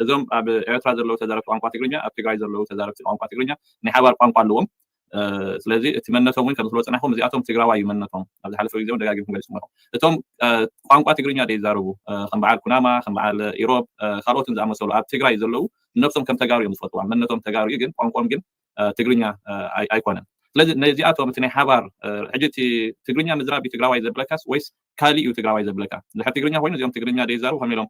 እዞም ኣብ ኤርትራ ዘለዉ ተዛረብቲ ቋንቋ ትግርኛ ኣብ ትግራይ ዘለዉ ተዛረብቲ ቋንቋ ትግርኛ ናይ ሓባር ቋንቋ ኣለዎም ስለዚ እቲ መንነቶም እውን ከም ዝፍለጡ ናይኹም እዚኣቶም ትግራዋይ እዩ መንነቶም ኣብ ዝሓለፈ ግዜ እውን ደጋጊም ክገልጽ ኣለኹም እቶም ቋንቋ ትግርኛ ደይ ይዛረቡ ከም በዓል ኩናማ ከም በዓል ኢሮብ ካልኦትን ዝኣመሰሉ ኣብ ትግራይ ዘለዉ ነብሶም ከም ተጋሩ እዮም ዝፈጥዋ መንነቶም ተጋሩ እዩ ግን ቋንቋም ግን ትግርኛ ኣይኮነን ስለዚ ነዚኣቶም እቲ ናይ ሓባር ሕጂ እቲ ትግርኛ ምዝራብ ትግራዋይ ዘብለካስ ወይስ ካሊእ እዩ ትግራዋይ ዘብለካ ድሕር ትግርኛ ኮይኑ እዚኦም ትግርኛ ደይ ይዛረቡ ከመይ ኢሎም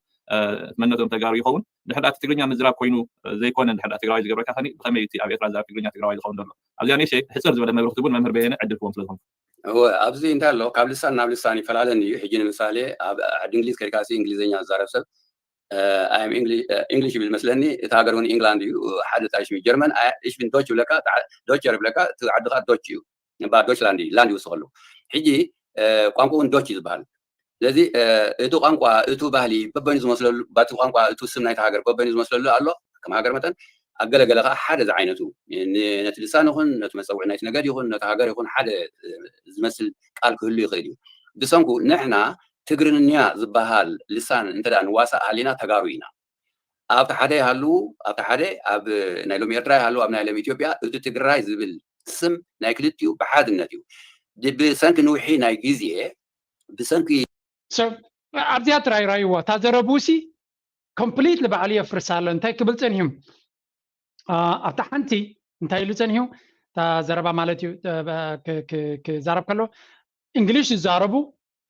መንነቶም ተጋሩ ይኸውን ድሕር እቲ ትግርኛ ምዝራብ ኮይኑ ዘይኮነ ድሕር ትግራዋይ ዝገብረካ ከኒ ብከመይ እቲ ኣብ ኤርትራ ዝዛረብ ትግርኛ ትግራዋይ ዝኸውን ዘሎ ኣብዚኣ ንእሽተይ ሕፅር ዝበለ መብርክቲ እውን መምህር በየነ ዕድል ክዎም ስለዝኾንኩ እወ ኣብዚ እንታይ ኣሎ ካብ ልሳን ናብ ልሳን ይፈላለን እዩ ሕጂ ንምሳሌ ኣብ ዓዲ እንግሊዝ ከድካሲ እንግሊዝኛ ዝዛረብ ሰብ ኣም እንግሊሽ ይብል መስለኒ እቲ ሃገር እውን ኢንግላንድ እዩ ሓደ ጣይሽ ጀርመን እሽብን ዶች ይብለካ ዶቸር ይብለካ እቲ ዓድካ ዶች እዩ ባ ዶችላንድ እዩ ላንድ ይውስኸሉ ሕጂ ቋንቋ እውን ዶች እዩ ዝበሃል ስለዚ እቲ ቋንቋ እቱ ባህሊ በበይኑ ዝመስለሉ ባቲ ቋንቋ እቱ ስም ናይቲ ሃገር በበይኑ ዝመስለሉ ኣሎ ከም ሃገር መጠን ኣገለገለ ከዓ ሓደ ዝዓይነቱ ነቲ ልሳን ይኹን ነቲ መፀውዒ ናይቲ ነገድ ይኹን ነቲ ሃገር ይኹን ሓደ ዝመስል ቃል ክህሉ ይኽእል እዩ ብሰንኩ ንሕና ትግርንኛ ዝበሃል ልሳን እንተ ንዋሳእ ሃሊና ተጋሩ ኢና ኣብቲ ሓደ ይሃልዉ ኣብቲ ሓደ ኣብ ናይ ሎም ኤርትራ ይሃልዉ ኣብ ናይ ሎም ኢትዮጵያ እቲ ትግራይ ዝብል ስም ናይ ክልቲኡ ብሓድነት እዩ ብሰንኪ ንውሒ ናይ ግዜ ብሰንኪ ኣብዚኣ ትራይ ራይዋ እታ ዘረቡ ሲ ኮምፕሊትሊ ባዕሉ የፍርሳ ኣሎ እንታይ ክብል ፀኒሑ ኣብታ ሓንቲ እንታይ ኢሉ ፀኒሑ እታ ዘረባ ማለት እዩ ክዛረብ ከሎ እንግሊሽ ዝዛረቡ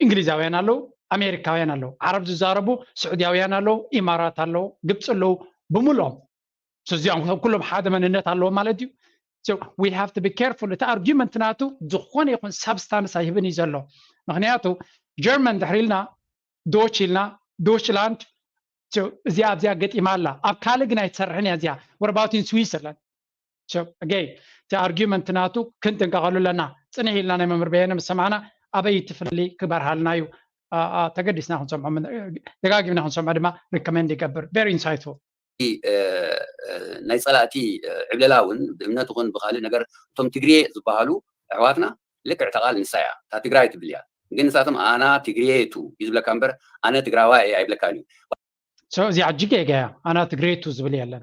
እንግሊዛውያን ኣለዉ ኣሜሪካውያን ኣለዉ ዓረብ ዝዛረቡ ስዑድያውያን ኣለዉ ኢማራት ኣለዉ ግብፂ ኣለዉ ብምልኦም እዚኦም ኩሎም ሓደ መንነት ኣለዎም ማለት እዩ we have to be careful እቲ argument ናቱ ዝኾነ ይኹን substance ኣይህብን እዩ ዘሎ ምክንያቱ ጀርመን ድሕሪ ኢልና ዶች ኢልና ዶችላንድ እዚኣ ኣብዚኣ ገጢማ ኣላ ኣብ ካልእ ግን ኣይትሰርሕን እያ እዚኣ what about in Switzerland okay እቲ argument ናቱ ክንጥንቀቐሉ ኣለና ፅንሕ ኢልና ናይ መምህር በየነ ምስ ሰማዕና ኣበይ ትፍሊ ክበርሃልና እዩ ተገዲስና ክንሰምዖ ደጋጊምና ክንሰምዖ ድማ recommend ይገብር very insightful ናይ ፀላእቲ ዕብለላ እውን ብእምነት ኹን ብካልእ ነገር እቶም ትግርየ ዝበሃሉ ኣሕዋትና ልክዕ ተቃል ንሳ እያ እታ ትግራይ ትብል እያ ግን ንሳቶም ኣና ትግሬ ቱ እዩ ዝብለካ እምበር ኣነ ትግራዋይ እየ ኣይብለካን እዩ። So እዚኣ ሕጂ ጌጋ እያ። ኣና ትግሬ ቱ ዝብል የለን።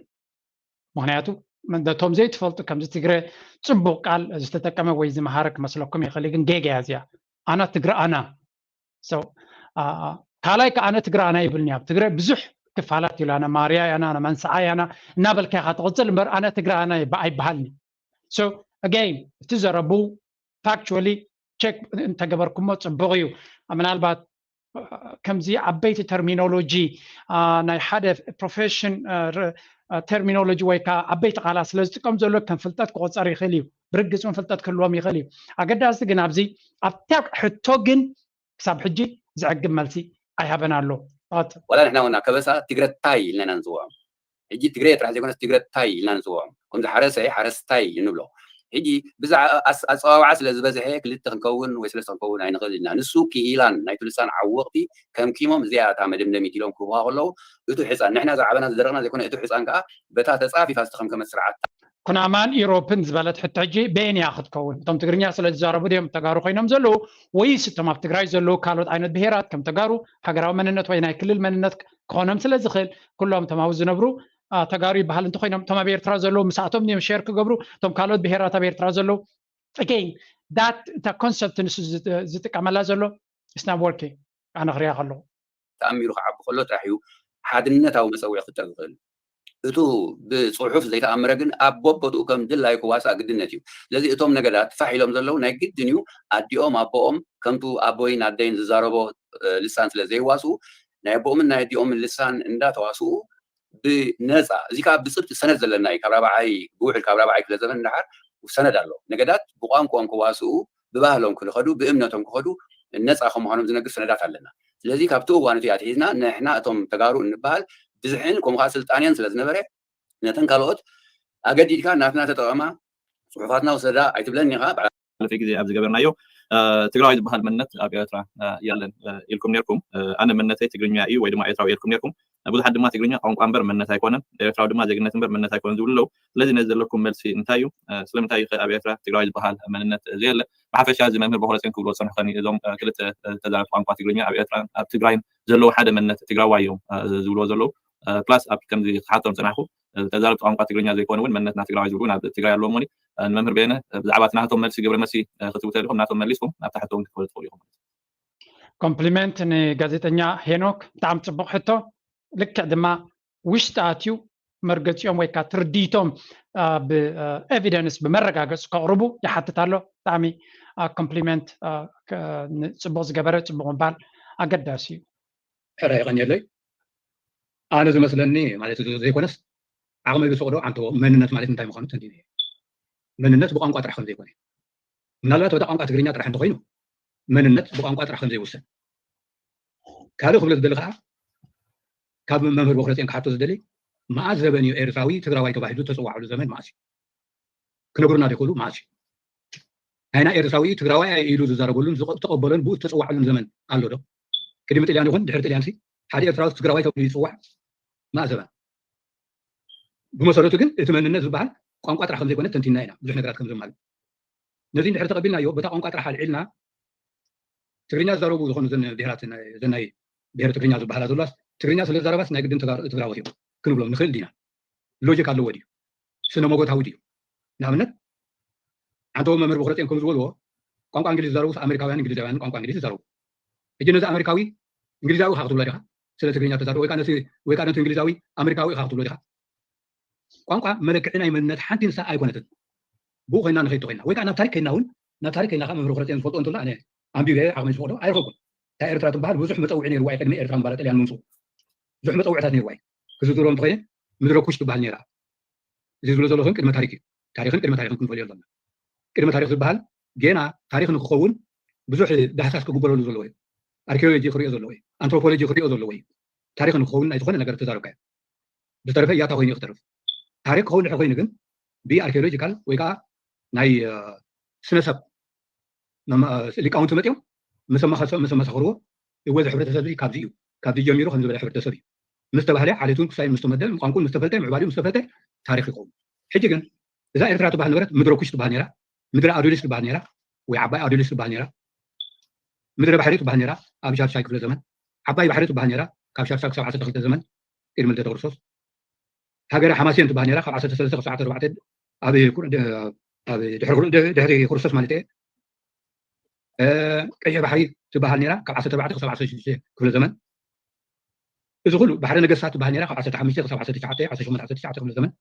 ምክንያቱ ነቶም ዘይትፈልጡ ከምዚ ትግረ ጽቡቅ ቃል ዝተጠቀመ ወይ ዝመሃረ ክመስለኩም ይኽእል እዩ፣ ግን ጌጋ እያ እዚኣ። ኣና ትግረ ኣና። So ካልኣይ ከ ኣነ ትግረ ኣና ይብልኒ። ኣብ ትግረ ብዙሕ ክፋላት ይብሉ። ኣነ ማርያ ኣና፣ ኣነ መንስዓይ ኣና እናበልካ ኢኻ ትቕጽል እምበር ኣነ ትግረ ኣና ይበ- ኣይበሃልኒ። So again እቲ ዘረቡ factually check እንተገበርኩሞ ጽቡቕ እዩ። ምናልባት ከምዚ ዓበይቲ ተርሚኖሎጂ ናይ ሓደ ፕሮፌሽን ተርሚኖሎጂ ወይ ከዓ ዓበይቲ ቃላት ስለ ዝጥቀም ዘሎ ከም ፍልጠት ክቆፀር ይኽእል እዩ። ብርግፅ እውን ፍልጠት ክህልዎም ይኽእል እዩ። ኣገዳሲ ግን ኣብዚ ኣብታ ሕቶ ግን ክሳብ ሕጂ ዘዕግብ መልሲ ኣይሃበን ኣሎ። ዋላ ንሕና ውና ከበሳ ትግረታይ ኢልና ኢና ንፅውዖም። ሕጂ ትግረ ጥራሕ ዘይኮነስ ትግረታይ ኢልና ንፅውዖም። ከምዚ ሓረሰይ ሓረስታይ ንብሎ። ሕጂ ብዛዕ ኣፀዋውዓ ስለ ዝበዝሐ ክልተ ክንከውን ወይ ሰለስተ ክንከውን ኣይንኽእል ኢና። ንሱ ክኢላን ናይቲ ልሳን ዓወቕቲ ከምኪሞም እዚኣ እታ መደምደሚት ኢሎም ክህቡኻ ከለዉ እቱ ሕፃን ንሕና ዝዓበና ዝደረቕና ዘይኮነ እቱ ሕፃን ከዓ በታ ተፃፊፋ ዝተኸምከመት ስርዓት ኩናማን ኢሮፕን ዝበለት ሕቶ ሕጂ በየን እያ ክትከውን? እቶም ትግርኛ ስለ ዝዛረቡ ድዮም ተጋሩ ኮይኖም ዘለዉ ወይስ እቶም ኣብ ትግራይ ዘለዉ ካልኦት ዓይነት ብሄራት ከም ተጋሩ ሃገራዊ መንነት ወይ ናይ ክልል መንነት ክኾኖም ስለ ዝኽእል ኩሎም እቶም ኣብኡ ዝነብሩ ተጋሩ ይበሃል እንተኮይኖም እቶም ኣብ ኤርትራ ዘለዉ ምስኣቶም እዮም ሸር ክገብሩ እቶም ካልኦት ብሄራት ኣብ ኤርትራ ዘለዉ again that እታ ኮንሰፕት ንሱ ዝጥቀመላ ዘሎ it's not working ኣነ ክሪኣ ከለኹ ተኣሚሩ ክዓቢ ከሎ ጥራሕ እዩ ሓድነታዊ መፀውዒ ክፍጠር ዝኽእል። እቱ ብፅሑፍ ዘይተኣምረ ግን ኣብ በቦትኡ ከም ድላዩ ክዋሳእ ግድነት እዩ። ስለዚ እቶም ነገዳት ፋሕ ኢሎም ዘለዉ ናይ ግድን እዩ ኣዲኦም ኣቦኦም ከምቱ ኣቦይን ኣደይን ዝዛረቦ ልሳን ስለ ዘይዋስኡ ናይ ኣቦኦምን ናይ ኣዲኦምን ልሳን እንዳተዋስኡ ብነፃ እዚ ከዓ ብፅብቲ ሰነድ ዘለና እዩ። ካብ ራብዓይ ብውዕል ካብ ራብዓይ ክፍለ ዘመን እንዳሓር ሰነድ ኣሎ። ነገዳት ብቋንቋኦም ክዋስኡ ብባህሎም ክኸዱ ብእምነቶም ክኸዱ ነፃ ከም ምዃኖም ዝነግር ሰነዳት ኣለና። ስለዚ ካብቲ እዋን እቲ ኣትሒዝና ንሕና እቶም ተጋሩ እንበሃል ብዝሕን ከምኡ ከዓ ስልጣንያን ስለ ዝነበረ ነተን ካልኦት ኣገዲድካ ናትና ተጠቐማ ፅሑፋትና ውሰዳ ኣይትብለን ኢኻ። ሓለፈ ግዜ ኣብ ዝገበርናዮ ትግራዊ ዝበሃል መንነት ኣብ ኤርትራ የለን ኢልኩም ነርኩም። ኣነ መንነተይ ትግርኛ እዩ ወይ ድማ ኤርትራዊ ኢልኩም ነርኩም። ብዙሓት ድማ ትግርኛ ቋንቋ እምበር መንነት ኣይኮነን፣ ኤርትራዊ ድማ ዜግነት እምበር መንነት ኣይኮነን ዝብሉ ኣለዉ። ስለዚ ነዚ ዘለኩም መልሲ እንታይ እዩ? ስለምንታይ እዩ ኣብ ኤርትራ ትግራዊ ዝበሃል መንነት ዘየለ? ብሓፈሻ እዚ መምህር በኩረፅዮን ክብሎ ዝፀንሑ ከኒ እዞም ክልተ ተዛረብቲ ቋንቋ ትግርኛ ኣብ ኤርትራ ኣብ ትግራይን ዘለዉ ሓደ መንነት ትግራዋይ እዮም ዝብልዎ ዘለዉ። ፕላስ ኣብ ከምዚ ክሓቶም ዝፀናሕኩ ተዛረብቲ ቋንቋ ትግርኛ ዘይኮኑ እውን መንነትና ትግራዋይ ዝብሉ እውን ኣብ ትግራይ ኣለዎም። ንመምህር በየነ ብዛዕባ እቲ ናቶም መልሲ ግብረ መልሲ ክትብሉ ተሊኹም ናቶም መሊስኩም ናብታ ሕቶ እውን ክትከዱ ትኽእሉ ኢኹም። ኮምፕሊመንት ንጋዜጠኛ ሄኖክ ብጣዕሚ ፅቡቅ ሕቶ። ልክዕ ድማ ውሽጢ ኣትዩ መርገፂኦም ወይ ከዓ ትርዲቶም ብኤቪደንስ ብመረጋገፂ ከቕርቡ ይሓትት ኣሎ። ብጣዕሚ ኮምፕሊመንት ፅቡቅ ዝገበረ ፅቡቅ ምባል ኣገዳሲ እዩ። ሕራይ የቐንየለይ። ኣነ ዝመስለኒ ማለት ዘይኮነስ ዓቕመይ ዝፈቕዶ ኣንተ መንነት ማለት እንታይ ምዃኑ ተንቲነ መንነት ብቋንቋ ጥራሕ ከም ዘይኮነ ምናልባት ወደ ቋንቋ ትግርኛ ጥራሕ እንተኮይኑ መንነት ብቋንቋ ጥራሕ ከም ዘይውሰን ካልእ ክብለ ዝደሊ ከዓ ካብ መምህር በኩረፅዮን ክሓቶ ዝደሊ መዓስ ዘበን እዩ ኤርትራዊ ትግራዋይ ተባሂሉ ተፅዋዕሉ ዘመን መዓስ እዩ ክነግሩና ዘይክእሉ መዓስ እዩ ናይና ኤርትራዊ ትግራዋይ ኢሉ ዝዛረበሉን ዝተቀበሎን ብኡ ዝተፅዋዕሉን ዘመን ኣሎ ዶ ቅድሚ ጥልያን ይኹን ድሕሪ ጥልያን ሓደ ኤርትራዊ ትግራዋይ ተባሂሉ ይፅዋዕ መዓስ ዘበን ብመሰረቱ ግን እቲ መንነት ዝበሃል ቋንቋ ጥራሕ ከምዘይኮነ ተንቲና ኢና ብዙሕ ነገራት ከምዘማሉ ነዚ እንድሕር ተቐቢልናዮ በታ ቋንቋ ጥራሕ ኣልዒልና ትግርኛ ዝዛረቡ ዝኾኑ ዘን ብሄራት ዘናይ ብሄር ትግርኛ ዝበሃላ ዘለዋስ ትግርኛ ስለ ዝዛረባስ ናይ ግድን ትግራወት እዮም ክንብሎም ንኽእል ዲና ሎጂክ ኣለዎ ድዩ ስነ መጎታዊ ድዩ ንኣብነት ዓንተዎ መምህር ብክረፅን ከም ዝበልዎ ቋንቋ እንግሊዝ ዝዛረቡ ኣሜሪካውያን እንግሊዛውያን ቋንቋ እንግሊዝ ይዛረቡ ሕጂ ነዚ ኣሜሪካዊ እንግሊዛዊ ኢኻ ክትብሎ ዲኻ ስለ ትግርኛ ተዛረቡ ወይ ከዓ ነቲ እንግሊዛዊ ኣሜሪካዊ ኢኻ ክትብሎ ዲኻ ቋንቋ መለክዒ ናይ መንነት ሓንቲ ንሳ ኣይኮነትን ብኡ ኮይና ንኸይድ ተኮይና ወይ ከዓ ናብ ታሪክ ከይና እውን ናብ ታሪክ ከይና ከዓ መምህር ክረፅን ዝፈልጦ እንተሎ ኣነ ኣንቢበ ዓቕመይ ዝፈቅዶ ኣይረኸብኩን እታ ኤርትራ ትበሃል ብዙሕ መፀውዒ ነይርዋ ቅድሚ ኤርትራ ምባል ጥልያን ምምፅኡ ብዙሕ መፀውዕታት ነይርዋ እዩ ክዝዝሮ እንተኮይነ ምድረ ኩሽ ትበሃል ነይራ እዚ ዝብሎ ዘለኹን ቅድመ ታሪክ እዩ ታሪክን ቅድመ ታሪክን ክንፈልዮ ኣለና ቅድመ ታሪክ ዝበሃል ጌና ታሪክ ንክኸውን ብዙሕ ዳህሳስ ክግበረሉ ዘለዎ እዩ ኣርኪኦሎጂ ክሪኦ ዘለዎ እዩ ኣንትሮፖሎጂ ክሪኦ ዘለዎ እዩ ታሪክ ንክኸውን ናይ ዝኾነ ነገር ተዛረብካዮ ብዝተረፈ ያታ ኮይኑ እዩ ክተርፍ ታሪክ ክኸውን ድሕር ኮይኑ ግን ብኣርኪኦሎጂካል ወይ ከዓ ናይ ስነሰብ ሊቃውንቲ መፅኦም ምስ ኣመሳኸርዎ እወ እዚ ሕብረተሰብ እዚ ካብዚ እዩ ካብዚ ጀሚሩ ከም ዝበለ ሕብረተሰብ እዩ ምስ ተባህለ ዓሌቱን ክሳይ ምስ ተመደ ቋንቁን ምስ ተፈልጠ ምዕባሊኡ ምስ ተፈልጠ ታሪክ ይኸውን ሕጂ ግን እዛ ኤርትራ ትበሃል ነበረት ምድረ ኩሽ ትበሃል ነራ ምድረ ኣዱሊስ ትበሃል ነራ ወይ ዓባይ ኣዱሊስ ትበሃል ነራ ምድረ ባሕሪ ትበሃል ነራ ኣብ ሻድሻይ ክፍለ ዘመን። ዓባይ ባሕሪ ትበሃል ነራ ካብ ሻድሻይ ክሳብ ዓሰርተ ክልተ ዘመን ቅድሚ ልደተ ክርስቶስ። ሃገረ ሓማሴን ትበሃል ነራ ካብ ዓሰርተ ሰለስተ ክሳብ ዓሰርተ ኣርባዕተ ኣብ ኣብ ድሕሪ ድሕሪ ክርስቶስ ማለት እየ። ቀይሕ ባሕሪ ትበሃል ነራ ካብ ዓሰርተ ኣርባዕተ ክሳብ ዓሰርተ ሽዱሽተ ክፍለ ዘመን። እዚ ኩሉ ባሕሪ ነገስታት ትበሃል ነራ ካብ ዓሰርተ ሓሙሽተ ክሳብ ዓሰርተ ትሽዓተ ዓሰርተ ሸሞንተ ዓሰርተ ትሽዓተ ክፍለ ዘመን።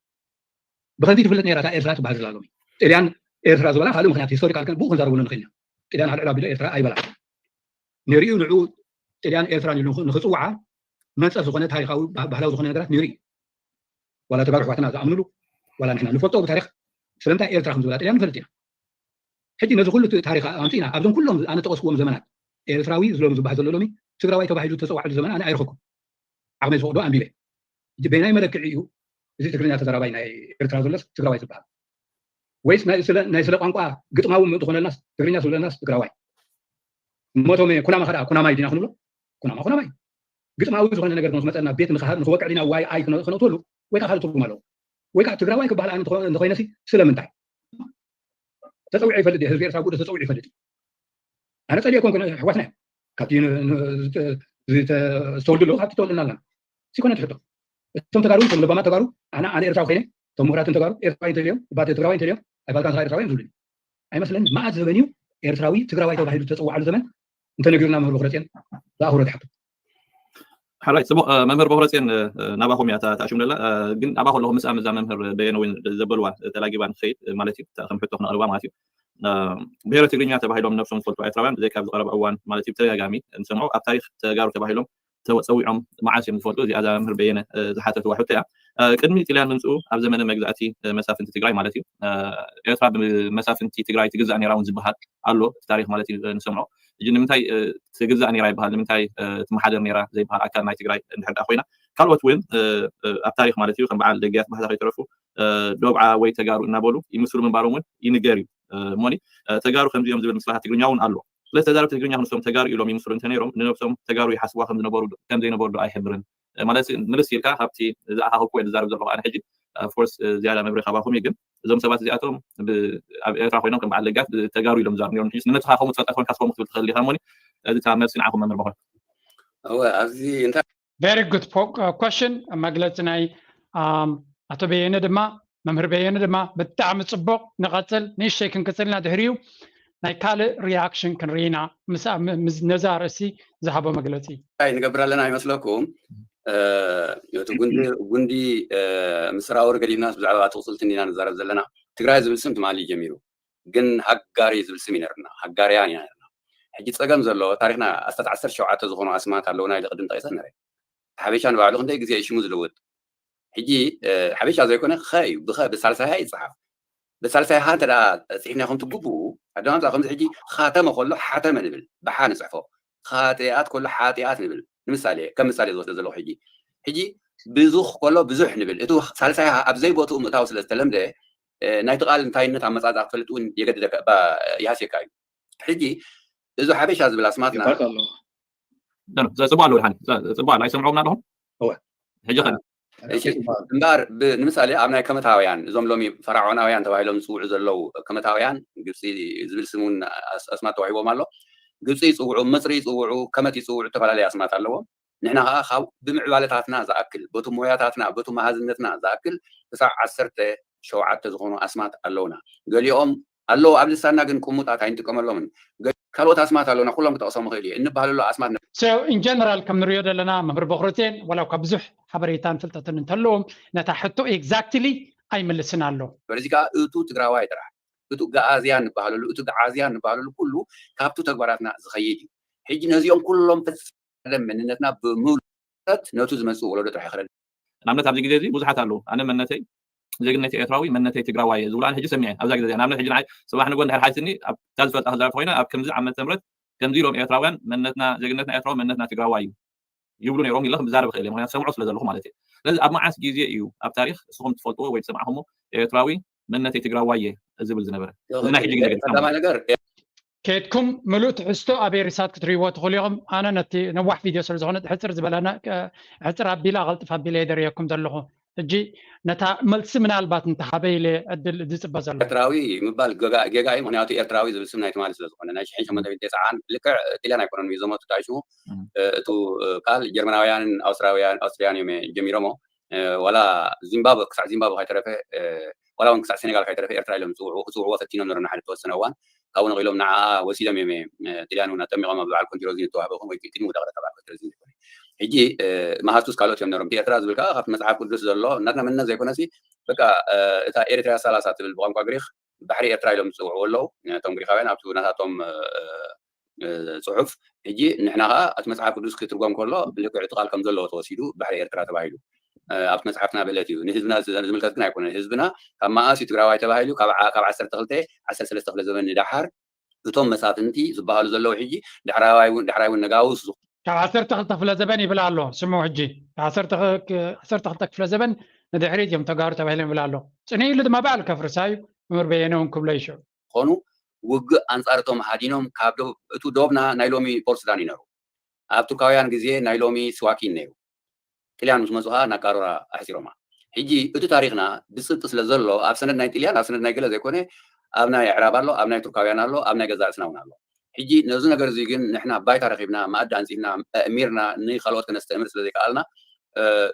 ብኸምዚ ትፍለጥ ነራ እታ ኤርትራ ትበሃል ዘላ ሎሚ። ጥልያን ኤርትራ ዝበላ ካልእ ምኽንያት ሂስቶሪካል ግን ብኡ ክንዛረበሉ ንኽእል ኢና። ጥልያን ኣብ ልዕሊ ኣቢሎ ኤርትራ ኣይበላን። ነሪኡ ንዑ ጥልያን ኤርትራን ኢሉ ንኽ- ንኽጽውዓ መንጸፍ ዝኾነ ታሪኻዊ ባ- ባህላዊ ዝኾነ ነገራት ነይሩ እዩ። ዋላ ተጋሩ ኣሕዋትና ዝኣምኑሉ ዋላ ንሕና ንፈልጦ ብታሪክ ስለምንታይ ኤርትራ ከም ዝበላ ጥልያን ንፈልጥ ኢና። ሕጂ ነዚ ኩሉ ት- ታሪክ ኣምጺእና ኣብዞም ኩሎም ኣነ ጠቀስክዎም ዘመናት ኤርትራዊ ዝሎም ዝበሃል ዘሎ ሎሚ ትግራዋይ ተባሂሉ ተጸዋዕሉ ዘመን ኣነ ኣይረኸኩም። ዓቕመይ ዝፈቅዶ ኣንቢበ። ሕጂ በይናይ መለክዒ እዩ እዚ ትግርኛ ተዛራባይ ናይ ኤርትራ ዘሎስ ትግራዋይ ዝበሃል ወይስ ናይ ስለ ናይ ስለ ቋንቋ ግጥማዊ ምእንቲ ኮነልናስ ትግርኛ ዝብለናስ ትግራዋይ እሞቶም ኩናማ ከደኣ ኩናማይ ዲና ክንብሎ ኩናማ ኩናማይ ግጥማዊ ዝኾነ ነገር ንክመፀና ቤት ንክሃብ ንክወቅዕ ዲና ዋይ ኣይ ክነእትወሉ ወይ ከዓ ካልእ ትርጉም ኣለዎ ወይ ከዓ ትግራዋይ ክበሃል ኣነ እንተኾይነሲ ስለምንታይ ተፀዊዐ ይፈልጥ ህዝቢ ኤርትራ ጉደ ተፀዊዑ ይፈልጥ ኣነ ፀሊኦ ኮንኩ ኣሕዋትና ካብቲ ዝተወልዱ ኣለዉ ካብቲ ተወልድና ኣለና ሲኮነ ትሕቶ እቶም ተጋሩ እቶም ለባማ ተጋሩ ኣነ ኣነ ኤርትራዊ ኮይነ እቶም ምሁራትን ተጋሩ ኤርትራዊ እንተልዮም ባተ ትግራዋይ እንተልዮም ኣይባልካን ስኻ ኤርትራዊ እዮም ዝብሉኒ ኣይመስለኒ መዓት ዘበን እዩ ኤርትራዊ ትግራዋይ ተባሂሉ ዝተፀዋዓሉ ዘመን እንተነጊሩና መምህር በኩረፅዮን ዝኣኽብሮ ትሓቶ ሓራይ ፅቡቅ መምህር በኩረፅዮን ናባኹም እያ ተኣሽምለላ ግን ናባኹ ኣለኹ ምስ ኣመዛ መምህር በየነ እውን ዘበልዋ ተላጊባ ንክኸይድ ማለት እዩ ከም ሕቶ ክነቅርባ ማለት እዩ ብሄረ ትግርኛ ተባሂሎም ነብሶም ዝፈልጡ ኤርትራውያን ብዘይካ ኣብዚ ቀረባ እዋን ማለት እዩ ብተደጋጋሚ ንሰምዖ ኣብ ታሪክ ተጋሩ ተባሂሎም ተፀዊዖም መዓስ እዮም ዝፈልጡ እዚኣ እዛ መምህር በየነ ዝሓተትዋ ሕቶ እያ ቅድሚ ጥልያን ምምፅኡ ኣብ ዘመነ መግዛእቲ መሳፍንቲ ትግራይ ማለት እዩ ኤርትራ ብመሳፍንቲ ትግራይ ትግዛእ ነይራ እውን ዝበሃል ኣሎ እቲ ታሪክ ማለት እዩ ንሰምዖ ሕጂ ንምንታይ ትግዛእ ነይራ ይበሃል ንምንታይ ትመሓደር ነይራ ዘይበሃል ኣካል ናይ ትግራይ እንድሕር ኮይና ካልኦት እውን ኣብ ታሪክ ማለት እዩ ከም በዓል ደግያት ባህታ ከይተረፉ ዶብዓ ወይ ተጋሩ እናበሉ ይምስሉ ምንባሮም እውን ይንገር እዩ እሞኒ ተጋሩ ከምዚኦም ዝብል ምስላታት ትግርኛ እውን ኣሎ ስለዚ ተዛረብቲ ትግርኛ ክንሶም ተጋሩ ኢሎም ይምስሉ እንተነይሮም ንነብሶም ተጋሩ ይሓስዋ ከምዝነበሩ ከምዘይነበሩ ዶ ኣይሕብርን ማለት ምልስ ኢልካ ካብቲ ዝኣኻኽኩ ወይ ዝዛረብ ዘለኹ ኣነ ሕጂ ፎርስ ዝያዳ መብሪ ካባኹም እዩ ግን እዞም ሰባት እዚኣቶም ኣብ ኤርትራ ኮይኖም ከም በዓል ለጋት ተጋሩ ኢሎም ዝዛረብ ነሮም ሕጂ ንነብስኻ ከምኡ ትፈልጣ ኮንካ ስኮም ክትብል ትኽእል ኢኻ እሞኒ እዚ ካብ መልሲ ንዓኹም መምህር በኾን እወ ኣብዚ እንታይ very good question መግለፂ ናይ ኣቶ በየነ ድማ መምህር በየነ ድማ ብጣዕሚ ፅቡቅ ንቐፅል ንእሽተይ ክንቅፅልና ድሕሪኡ ናይ ካልእ reaction ክንርኢና ነዛ ርእሲ ዝሃቦ መግለፂ እንታይ ንገብር ኣለና ይመስለኩም እቲ ጉንዲ ጉንዲ ምስራውር ገዲፍናስ ብዛዕባ ትቕፅልትን ኢና ንዛረብ ዘለና ትግራይ ዝብል ስም ትማሊ ጀሚሩ ግን ሃጋሪ ዝብል ስም ይነርና ሃጋርያን ኢና ነርና ሕጂ ፀገም ዘሎ ታሪክና ኣስታት ዓሰርተ ሸውዓተ ዝኾኑ ኣስማት ኣለውና ኢለ ቅድም ጠቂሰ ነረ ሓበሻ ንባዕሉ ክንደይ ግዜ ሽሙ ዝልውጥ ሕጂ ሓበሻ ዘይኮነ ኸ እዩ ብኸ ብሳልሳይ ሃ ይፅሓፍ ብሳልሳይ ሃ እንተ ፅሒፍና ከም ትግብኡ ኣደማምፃ ከምዚ ሕጂ ኻተመ ከሎ ሓተመ ንብል ብሓ ንፅሕፎ ኻጢኣት ከሎ ሓጢኣት ንብል ንምሳሌ ከም ምሳሌ ዝወስደ ዘለኹ ሕጂ ሕጂ ብዙኽ ከሎ ብዙሕ ንብል እቲ ሳልሳይ ሃ ኣብ ዘይቦትኡ ምእታው ስለ ዝተለምደ ናይቲ ቃል እንታይነት ኣመፃፅኣ ክፈልጥ እውን የገድደካ ይሃስየካ እዩ ሕጂ እዚ ሓበሻ ዝብል ኣስማትና ዘፅቡ ኣለዉ ድሓን ዘፅቡ ኣሎ ኣይሰምዕዎም ኣለኹም ሕጂ ኸ እምበኣር ንምሳሌ ኣብ ናይ ከመታውያን እዞም ሎሚ ፈራዖናውያን ተባሂሎም ዝፅውዑ ዘለዉ ከመታውያን ግብፂ ዝብል ስም እውን ኣስማት ተዋሂቦም ኣሎ ግብፂ ይፅውዑ መፅሪ ይፅውዑ ከመት ይፅውዑ ዝተፈላለዩ ኣስማት ኣለዎም ንሕና ከዓ ካብ ብምዕባለታትና ዝኣክል በቱ ሞያታትና በቱ መሃዝነትና ዝኣክል ክሳብ ዓሰርተ ሸውዓተ ዝኾኑ ኣስማት ኣለውና ገሊኦም ኣለዉ ኣብ ልሳና ግን ቅሙጣት ኣይንጥቀመሎምን ካልኦት ኣስማት ኣለውና ኩሎም ክጠቕሶም ይኽእል እዩ እንበሃለሉ ኣስማት in general ከም ንሪኦ ዘለና መምህር በክሮቴን ዋላ እኳ ብዙሕ ሓበሬታን ፍልጠትን እንተለዎም ነታ ሕቶ exactly ኣይምልስን ኣሎ እዚ ከዓ እቱ ትግራዋይ ጥራሕ እቱ ገኣዝያ ንበሃለሉ እቱ ገዓዝያ ንበሃለሉ ኩሉ ካብቱ ተግባራትና ዝኸይድ እዩ ሕጂ ነዚኦም ኩሎም ፈፀም መንነትና ብምሉእ ነቱ ዝመፅእ ወለዶ ጥራሕ ይኽእል ንኣብነት ኣብዚ ግዜ እዚ ብዙሓት ኣለዉ ኣነ መንነተይ ዜግነተይ ኤርትራዊ መንነተይ ትግራዋይ ዝብሉ ኣነ ሕጂ ሰሚዐ ኣብዛ ግዜ እዚኣ ንኣብነት ሕጂ ንዓይ ፅባሕ ንጎ እንድሕር ሓቲትኒ ኣብታ ዝፈልጣ ክዛረብ ኮይነ ኣብ ከምዚ ዓመተ ምህረት ከምዚ ኢሎም ኤርትራውያን መንነትና ዜግነትና ኤርትራዊ መንነትና ትግራዋይ እዩ ይብሉ ነይሮም ኢለ ክዛረብ ክእል እየ ምክንያቱ ሰምዖ ስለ ዘለኹ ማለት እዩ ስለዚ ኣብ መዓስ ግዜ እዩ ኣብ ታሪክ እስኹም ትፈልጥዎ ወይ ዝሰማዕኹሞ ኤርትራዊ መንነተይ ትግራዋይ እየ ዝብል ዝነበረ እዚ ናይ ሕጂ ግዜ ግን ቀዳማይ ነገር ከድኩም ምሉእ ትሕዝቶ ኣብ ኤሪሳት ክትርእይዎ ትኽእሉ ኢኹም። ኣነ ነቲ ነዋሕ ቪድዮ ስለ ዝኾነ ሕፅር ዝበለ ሕፅር ኣቢለ ኣቐልጥፍ ኣቢለ እየ ደርእየኩም ዘለኹ። ሕጂ ነታ መልሲ ምናልባት እንተሃበ ኢለ ዕድል ዝፅበ ዘሎ። ኤርትራዊ ምባል ጌጋ እዩ። ምክንያቱ ኤርትራዊ ዝብል ስም ናይ ትማሊ ስለ ዝኾነ ናይ ሽሕን ሸሞንተ ሚእትን ተስዓን ልክዕ ጥልያን ኣይኮነን እዩ ዘመቱ ታይሽሙ እቱ ቃል ጀርመናውያንን ኣውስትራውያን ኣውስትሪያን እዮም ጀሚሮሞ። ዋላ ዚምባብወ ክሳዕ ዚምባብወ ካይተረፈ ዋላ እውን ክሳዕ ሴኔጋል ካይተረፈ ኤርትራ ኢሎም ዝፅውዕዎ ክፅውዕዎ ፈቲኖም ነሮም ንሓደ ተወሰነ እዋን ካብኡ ነቒሎም ንዓ ወሲዶም እዮም ጥልያን እውን ኣጠሚቖም ኣብ በዓል ኮንቲሮዚ ንተዋህበኹም ወይ ቅድሚ ወዳቕረ ካብ በዓል ኮንቲሮዚ ዘይኮነ ሕጂ መሃዝቱስ ካልኦት እዮም ነሮም። ኤርትራ ዝብል ከዓ ካብቲ መፅሓፍ ቅዱስ ዘሎ ናትና መንነት ዘይኮነሲ በቃ እታ ኤሪትሪያ ሰላሳ ትብል ብቋንቋ ግሪክ ባሕሪ ኤርትራ ኢሎም ዝፅውዕዎ ኣለዉ እቶም ግሪካውያን ኣብቲ ናታቶም ፅሑፍ። ሕጂ ንሕና ከዓ እቲ መፅሓፍ ቅዱስ ክትርጎም ከሎ ልክዕ እቲ ቃል ከም ዘለዎ ተወሲዱ ባሕሪ ኤርትራ ተባሂሉ ኣብቲ መፅሓፍና ብእለት እዩ። ንህዝብና ዝምልከት ግን ኣይኮነን። ህዝብና ካብ መኣስ እዩ ትግራዋይ ተባሂሉ ካብ ዓሰርተ ክልተ ዓሰርተ ሰለስተ ክፍለ ዘመን ንደሓር እቶም መሳፍንቲ ዝበሃሉ ዘለዉ ሕጂ ዳሕራዋይ እውን ዳሕራይ እውን ነጋውስ ዝኾኑ ካብ ዓሰርተ ክልተ ክፍለ ዘበን ይብል ኣሎ። ስሙ ሕጂ ዓሰርተ ክልተ ክፍለ ዘበን ንድሕሪት እዮም ተጋሩ ተባሂሎም ይብል ኣሎ። ፅንዕ ኢሉ ድማ በዓል ከፍርሳ እዩ። ምር በየነ እውን ክብሎ ይሽዑ ዝኾኑ ውግእ ኣንፃር እቶም ሃዲኖም ካብ ዶብ እቱ ዶብና ናይ ሎሚ ፖርት ሱዳን እዩ ነሩ። ኣብ ቱርካውያን ግዜ ናይ ሎሚ ስዋኪን ነይሩ። ጥልያን ምስ መፁ ከዓ ናቃሮራ ኣሕፂሮማ። ሕጂ እቲ ታሪክና ብፅብጢ ስለ ዘሎ ኣብ ሰነድ ናይ ጥልያን ኣብ ሰነድ ናይ ገለ ዘይኮነ ኣብ ናይ ኣዕራብ ኣሎ፣ ኣብ ናይ ቱርካውያን ኣሎ፣ ኣብ ናይ ገዛእ ርእስና እውን ኣሎ። ሕጂ ነዚ ነገር እዚ ግን ንሕና ባይታ ረኪብና መኣዲ ኣንፂፍና ኣእሚርና ንካልኦት ከነስተእምር ስለ ዘይከኣልና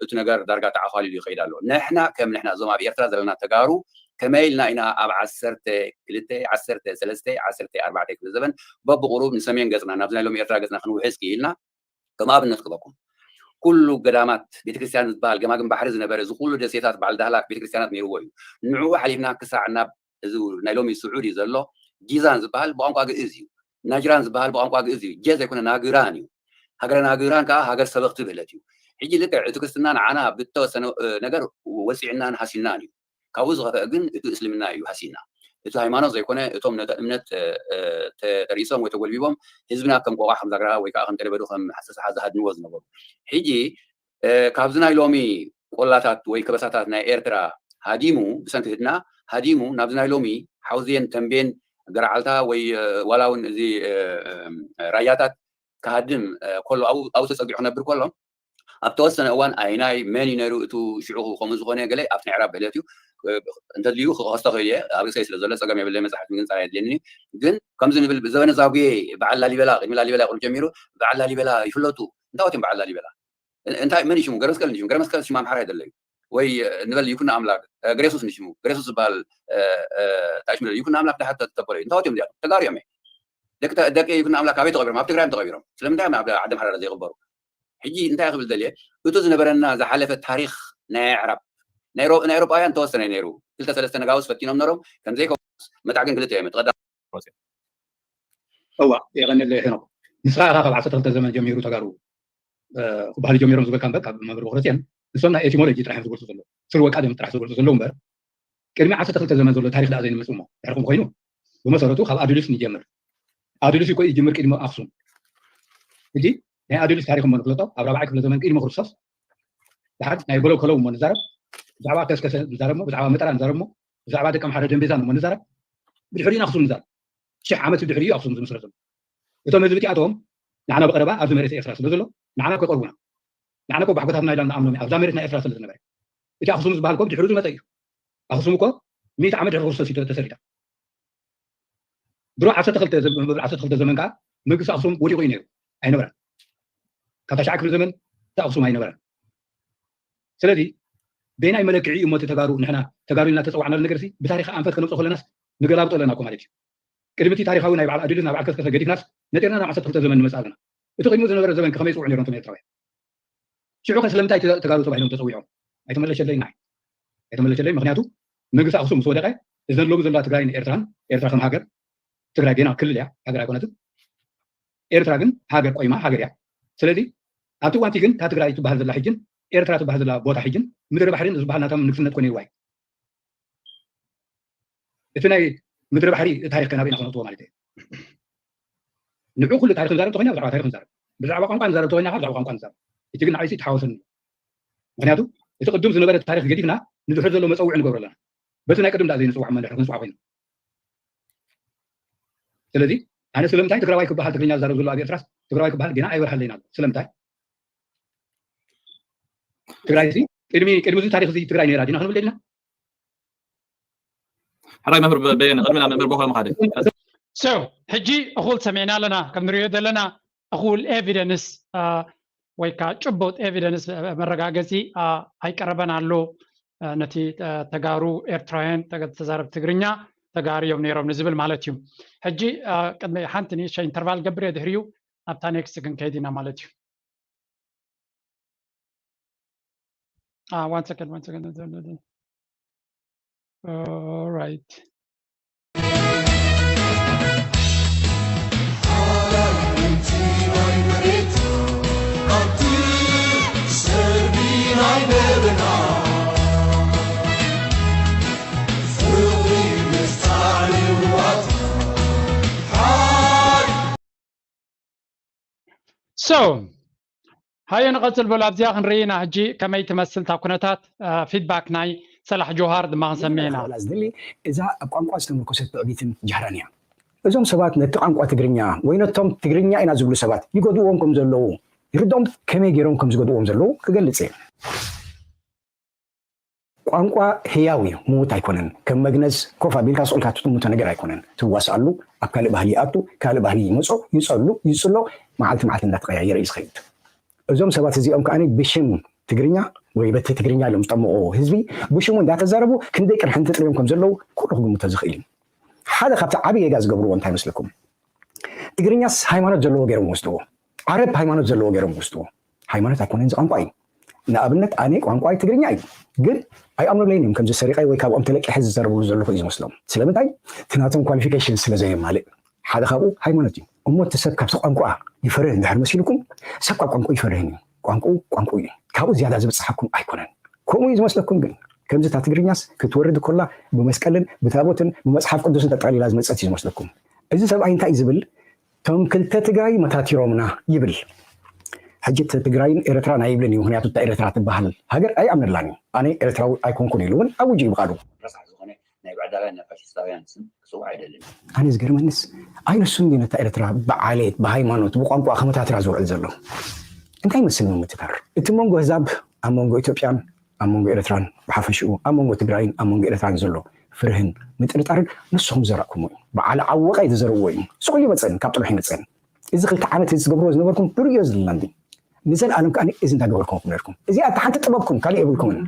እቲ ነገር ዳርጋ ተዓኳሊሉ ይኸይድ ኣሎ። ንሕና ከም ንሕና እዞም ኣብ ኤርትራ ዘለና ተጋሩ ከመይ ኢልና ኢና ኣብ ዓሰርተ ክልተ ዓሰርተ ሰለስተ ዓሰርተ ኣርባዕተ ክፍለ ዘበን በብቁሩብ ንሰሜን ገፅና ናብዚ ናይ ሎሚ ኤርትራ ገፅና ክንውሕዝ ክኢልና ከም ኣብነት ክበኩም ኩሉ ገዳማት ቤተክርስትያን ዝበሃል ገማግም ባሕሪ ዝነበረ እዚ ኩሉ ደሴታት በዓል ዳህላክ ቤተክርስትያናት ነይርዎ እዩ። ንዕኡ ሓሊፍና ክሳዕ ናብ እዚ ናይ ሎሚ ስዑዲ ዘሎ ጂዛን ዝበሃል ብቋንቋ ግእዝ እዩ። ናጅራን ዝበሃል ብቋንቋ ግእዝ እዩ። ጀ ዘይኮነ ናግራን እዩ። ሃገረ ናግራን ከዓ ሃገር ሰበኽቲ ብህለት እዩ። ሕጂ ልክዕ እቲ ክርስትና ንዓና ብተወሰነ ነገር ወፂዕናን ሃሲናን እዩ። ካብኡ ዝኸፍአ ግን እቲ እስልምና እዩ ሃሲና። እቲ ሃይማኖት ዘይኮነ እቶም ነተ እምነት ተሪሶም ወይ ተጎልቢቦም ህዝብና ከም ቆቋ ከም ዛግራ ወይ ከዓ ከም ጠለበዱ ከም ሓሰሳሓ ዝሃድንዎ ዝነበሩ ሕጂ ካብዚ ናይ ሎሚ ቆላታት ወይ ከበሳታት ናይ ኤርትራ ሃዲሙ ብሰንኪ ህድና ሃዲሙ ናብዚ ናይ ሎሚ ሓውዜን ተንቤን ገርዓልታ ወይ ዋላ እውን እዚ ራያታት ክሃድም ከሎ ኣብኡ ተፀጊዑ ክነብር ከሎ ኣብ ተወሰነ እዋን ኣይናይ መን እዩ ነይሩ እቱ ሽዑ ከምኡ ዝኾነ ገለ ኣብቲ ናይ ዕራብ ብህለት እዩ እንተድልዩ ክኸስቶ ክእል እየ ኣብ ርእሰይ ስለ ዘሎ ፀገም የብለይ መፅሓፍ ምግንፃር ኣየድልየኒ ግን ከምዚ ንብል ብዘበነ ዛጉየ በዓል ላሊበላ ቅድሚ ላሊበላ ይቕሉ ጀሚሩ በዓል ላሊበላ ይፍለጡ እንታይ እዮም በዓል ላሊበላ እንታይ መን ሽሙ ገረመስቀል ሽሙ ገረመስቀል ሽሙ ኣምሓራ ኣይደለዩ ወይ ንበል ይኩን ኣምላክ ግሬሱስ ንሽሙ ግሬሱስ ዝበሃል እንታይ ሽሙ ይኩን ኣምላክ ድሓር ተበሎ እንታይ እዮም እዚኣ ተጋሩ እዮም ደቂ ደቂ ይኩን ኣምላክ ኣበይ ተቐቢሮም ኣብ ትግራይ ተቐቢሮም ስለምንታይ ኣብ ዓዲ ኣምሓራ ዘይቕበሩ ሕጂ እንታይ ክብል ደልየ እቱ ዝነበረና ዝሓለፈ ታሪክ ናይ ኣዕራብ ናይ ኤውሮጳውያን ተወሰነ ነይሩ ክልተ ሰለስተ ነጋውስ ፈቲኖም ነሮም ከምዘይከውስ መጣዕግን ክልተ እዮም ተቐዳ እዋ የቐንለ ሄኖክ ንስኻ ኢኻ ካብ ዓሰርተ ክልተ ዘመን ጀሚሩ ተጋሩ ክበሃሉ ጀሚሮም ዝበልካ እምበር ካብ መምህር ቦክረፅየን ንሶም ናይ ኤቲሞሎጂ ጥራሕ ዝገልፁ ዘለዉ ስርወ ቃደም ጥራሕ ዝገልፁ ዘለዉ እምበር ቅድሚ ዓሰርተ ክልተ ዘመን ዘሎ ታሪክ ደኣ ዘይንመፅእ እሞ ድሕርኩም ኮይኑ ብመሰረቱ ካብ ኣዱሊስ ንጀምር ኣዱሊስ እኮ ይጅምር ቅድሚ ኣክሱም ሕጂ ናይ ኣዱሊስ ታሪክ እሞ ንፍለጦ ኣብ ራብዓይ ክፍለ ዘመን ቅድሚ ክርስቶስ ድሓር ናይ በለው ከለው እሞ ንዛረብ ብዛዕባ ከስከሰ ንዛረብ እሞ ብዛዕባ መጠራ ንዛረብ እሞ ብዛዕባ ደቂ ኣምሓረ ደንቤዛን እሞ ንዛረብ ብድሕሪኡ ኣክሱም ንዛረብ ሽሕ ዓመት ብድሕሪኡ ኣክሱም ዝምስረቱ እቶም ህዝቢ እቲኣቶም ንዓና ብቐረባ ኣብዚ መሬት ኤርትራ ስለ ዘሎ ንዓና ከቀርቡና ንዓና እኮ ባሕጎታትና ኢልና ንኣምኖም ኣብዛ መሬት ናይ ኤርትራ ስለ ዝነበረ እቲ ኣክሱም ዝበሃል እኮ ብድሕሪኡ ዝመፀ እዩ ኣክሱም እኮ ሚእቲ ዓመት ድሕሪ ክርስቶስ እዩ ተሰሪታ ድሮ ዓሰርተ ክልተ ዓሰርተ ክልተ ዘመን ከዓ መንግስቲ ኣክሱም ወዲቑ እዩ ነይሩ ኣይነበረን ካብ ታሽዓ ክፍለ ዘመን እቲ ኣክሱም ኣይነበረን ስለዚ በይናይ መለክዒ እዩ ሞቲ ተጋሩ ንሕና ተጋሩ ኢልና ተፀዋዕናሉ ነገር ሲ ብታሪክ ኣንፈት ከነውፅኦ ከለናስ ንገላብጦ ኣለና እኮ ማለት እዩ ቅድሚ እቲ ታሪካዊ ናይ በዓል ኣዱሊስ ናብ ዓከስከሰ ገዲፍናስ ነጢርና ናብ ዓሰርተ ክልተ ዘመን ንመፅእ ኣለና እቲ ቅድሚኡ ዝነበረ ዘመን ከመይ ይፅውዑ ነይሮም ቶም ኤርትራውያን ሽዑ ከ ስለምንታይ ተጋሩ ተባሂሎም ተፀዊዖም ኣይተመለሸለይ ናይ ኣይተመለሸለይ ምክንያቱ መንግስቲ ኣክሱም ምስ ወደቀ እዘን ሎሚ ዘለዋ ትግራይን ኤርትራን ኤርትራ ከም ሃገር ትግራይ ጌና ክልል እያ ሃገር ኣይኮነትን ኤርትራ ግን ሃገር ቆይማ ሃገር እያ ስለዚ ኣብቲ ዋንቲ ግን እታ ትግራይ ትበሃል ዘላ ሕጅን ኤርትራ ትበሃል ዘላ ቦታ ሕጅን ምድሪ ባሕሪን ዝበሃል ናቶም ንግስነት ኮነ ይዋይ እቲ ናይ ምድሪ ባሕሪ ታሪክ ከናበይ ኢና ክነውፅዎ ማለት እዩ ንዑ ኩሉ ታሪክ ንዛረብ ተኮይና ብዛዕባ ታሪክ ንዛረብ ብዛዕባ ቋንቋ ንዛረብ ተኮይና ብዛዕባ ቋንቋ ንዛረብ እቲ ግን ንዓይሲ ተሓወሰኒ ምክንያቱ እቲ ቅድም ዝነበረ ታሪክ ገዲፍና ንድሕር ዘሎ መፀውዒ ንገብሮ ኣለና በቲ ናይ ቅድም ዳ ዘይንፅዋዕ መ ክንፅዋዕ ኮይኑ ስለዚ ኣነ ስለምንታይ ትግራዋይ ክበሃል ትግርኛ ዝዛረብ ዘሎ ኣብ ኤርትራስ ትግራዋይ ክበሃል ጌና ኣይበርሃለይና ኣሎ ስለምንታይ ትግራይ ሲ ቅድሚ ቅድሚ እዚ ታሪክ እዚ ትግራይ ነይራ ዲና ክንብል ደሊና? ሕራይ መምህር በየነ፣ ቅድሚ ናብ መምህር ቦኸ ምኻደ። So ሕጂ እኹል ሰሚዕና ኣለና። ከም ንሪኦ ዘለና እኹል evidence ወይ ከዓ ጭቡጥ evidence መረጋገፂ ኣይቀረበን ኣሎ። ነቲ ተጋሩ ኤርትራውያን ተዛረብ ትግርኛ ተጋሩ እዮም ነይሮም ንዝብል ማለት እዩ። ሕጂ ቅድሚ ሓንቲ ንእሽተይ interval ገብር እየ፣ ድሕሪኡ ኣብታ next ክንከይድ ኢና ማለት እዩ። Ah, one second, one second. All right. So ሃየ ንቐፅል በሉ። ኣብዚኣ ክንርኢ ኢና ሕጂ ከመይ ትመስል እታ ኩነታት። Feedback ናይ ሰላሕ ጆሃር ድማ ክንሰምዕ ኢና። ዝደሊ እዛ ኣብ ቋንቋ ዝተመርኮሰት ትዕቢትን ጃህራን እያ። እዞም ሰባት ነቲ ቋንቋ ትግርኛ ወይ ነቶም ትግርኛ ኢና ዝብሉ ሰባት ይገድዎም ከም ዘለዉ ይርድኦም። ከመይ ገይሮም ከም ዝገድዎም ዘለዉ ክገልፅ እየ። ቋንቋ ህያው እዩ፣ ምዉት ኣይኮነን። ከም መግነዝ ኮፍ ኣቢልካ ስቕ ኢልካ ትጥምቶ ነገር ኣይኮነን። ትዋስኣሉ፣ ኣብ ካልእ ባህሊ ይኣቱ፣ ካልእ ባህሊ ይመጾ፣ ይጸሉ፣ ይጽሎ፣ መዓልቲ መዓልቲ እንዳተቐያየረ እዩ ዝኸይድ። እዞም ሰባት እዚኦም ከኣ ብሽም ትግርኛ ወይ በቲ ትግርኛ ኢሎም ዝጠምቑ ህዝቢ ብሽሙ እንዳተዛረቡ ክንደይ ቅርሕንቲ ጥርዮም ከም ዘለዉ ኩሉ ክግምቶ ዝኽእል እዩ። ሓደ ካብቲ ዓቢ ጌጋ ዝገብርዎ እንታይ መስለኩም? ትግርኛስ ሃይማኖት ዘለዎ ገይሮም ወስድዎ። ዓረብ ሃይማኖት ዘለዎ ገይሮም ወስድዎ። ሃይማኖት ኣይኮነን፣ እዚ ቋንቋ እዩ። ንኣብነት ኣነ ቋንቋይ ትግርኛ እዩ፣ ግን ኣይኣምኑለይን እዮም። ከምዚ ሰሪቐ ወይ ካብኦም ተለቂሐ ዝዛረብሉ ዘለኹ እዩ ዝመስሎም። ስለምንታይ? እቲ ናቶም qualification ስለ ዘየማልእ። ሓደ ካብኡ ሃይማኖት እዩ። እሞ እቲ ሰብ ካብቲ ቋንቋ ይፈርህ እንድሕር መሲልኩም፣ ሰብ ካብ ቋንቋ ይፈርህን እዩ። ቋንቋኡ ቋንቋኡ እዩ። ካብኡ ዝያዳ ዝበፅሓኩም ኣይኮነን። ከምኡ እዩ ዝመስለኩም ግን ከምዚ እታ ትግርኛስ ክትወርድ ከላ ብመስቀልን ብታቦትን ብመፅሓፍ ቅዱስን ተጠቕሊላ ዝመፀት እዩ ዝመስለኩም። እዚ ሰብኣይ እንታይ እዩ ዝብል? እቶም ክልተ ትግራይ መታቲሮምና ይብል። ሕጂ እቲ ትግራይን ኤርትራን ኣይብልን እዩ፣ ምክንያቱ እታ ኤርትራ ትበሃል ሃገር ኣይኣምነላን እዩ። ኣነ ኤርትራዊ ኣይኮንኩን ኢሉ እውን ኣውጁ እዩ ብቃሉ። ረሳሕ ዝኾነ ናይ ባዕዳውያን ናይ ፋሽስታውያን ስም ክፅዋዕ ኣይደልን። ኣነ ዝገርመንስ ኣይንሱን ድዩ ነታ ኤርትራ ብዓሌት ብሃይማኖት ብቋንቋ ከመታትራ ዝውዕል ዘሎ? እንታይ ይመስል ምምትታር እቲ መንጎ ህዛብ ኣብ መንጎ ኢትዮጵያን ኣብ መንጎ ኤርትራን ብሓፈሽኡ ኣብ መንጎ ትግራይን ኣብ መንጎ ኤርትራን ዘሎ ፍርህን ምጥርጣርን ንስኹም ዝዘራእኩሞ እዩ። በዓል ዓወቃ እዩ ዝዘርዎ እዩ። ስቕ እዩ መፀን ካብ ጥሉሕ ይመፀን። እዚ ክልተ ዓመት እዚ ዝገብርዎ ዝነበርኩም ንርእዮ ዘለና እንዲ ንዘለኣለም ከዓ እዚ እንዳገበርኩም ኩም ነርኩም። እዚኣ እታ ሓንቲ ጥበብኩም ካልእ የብልኩምን።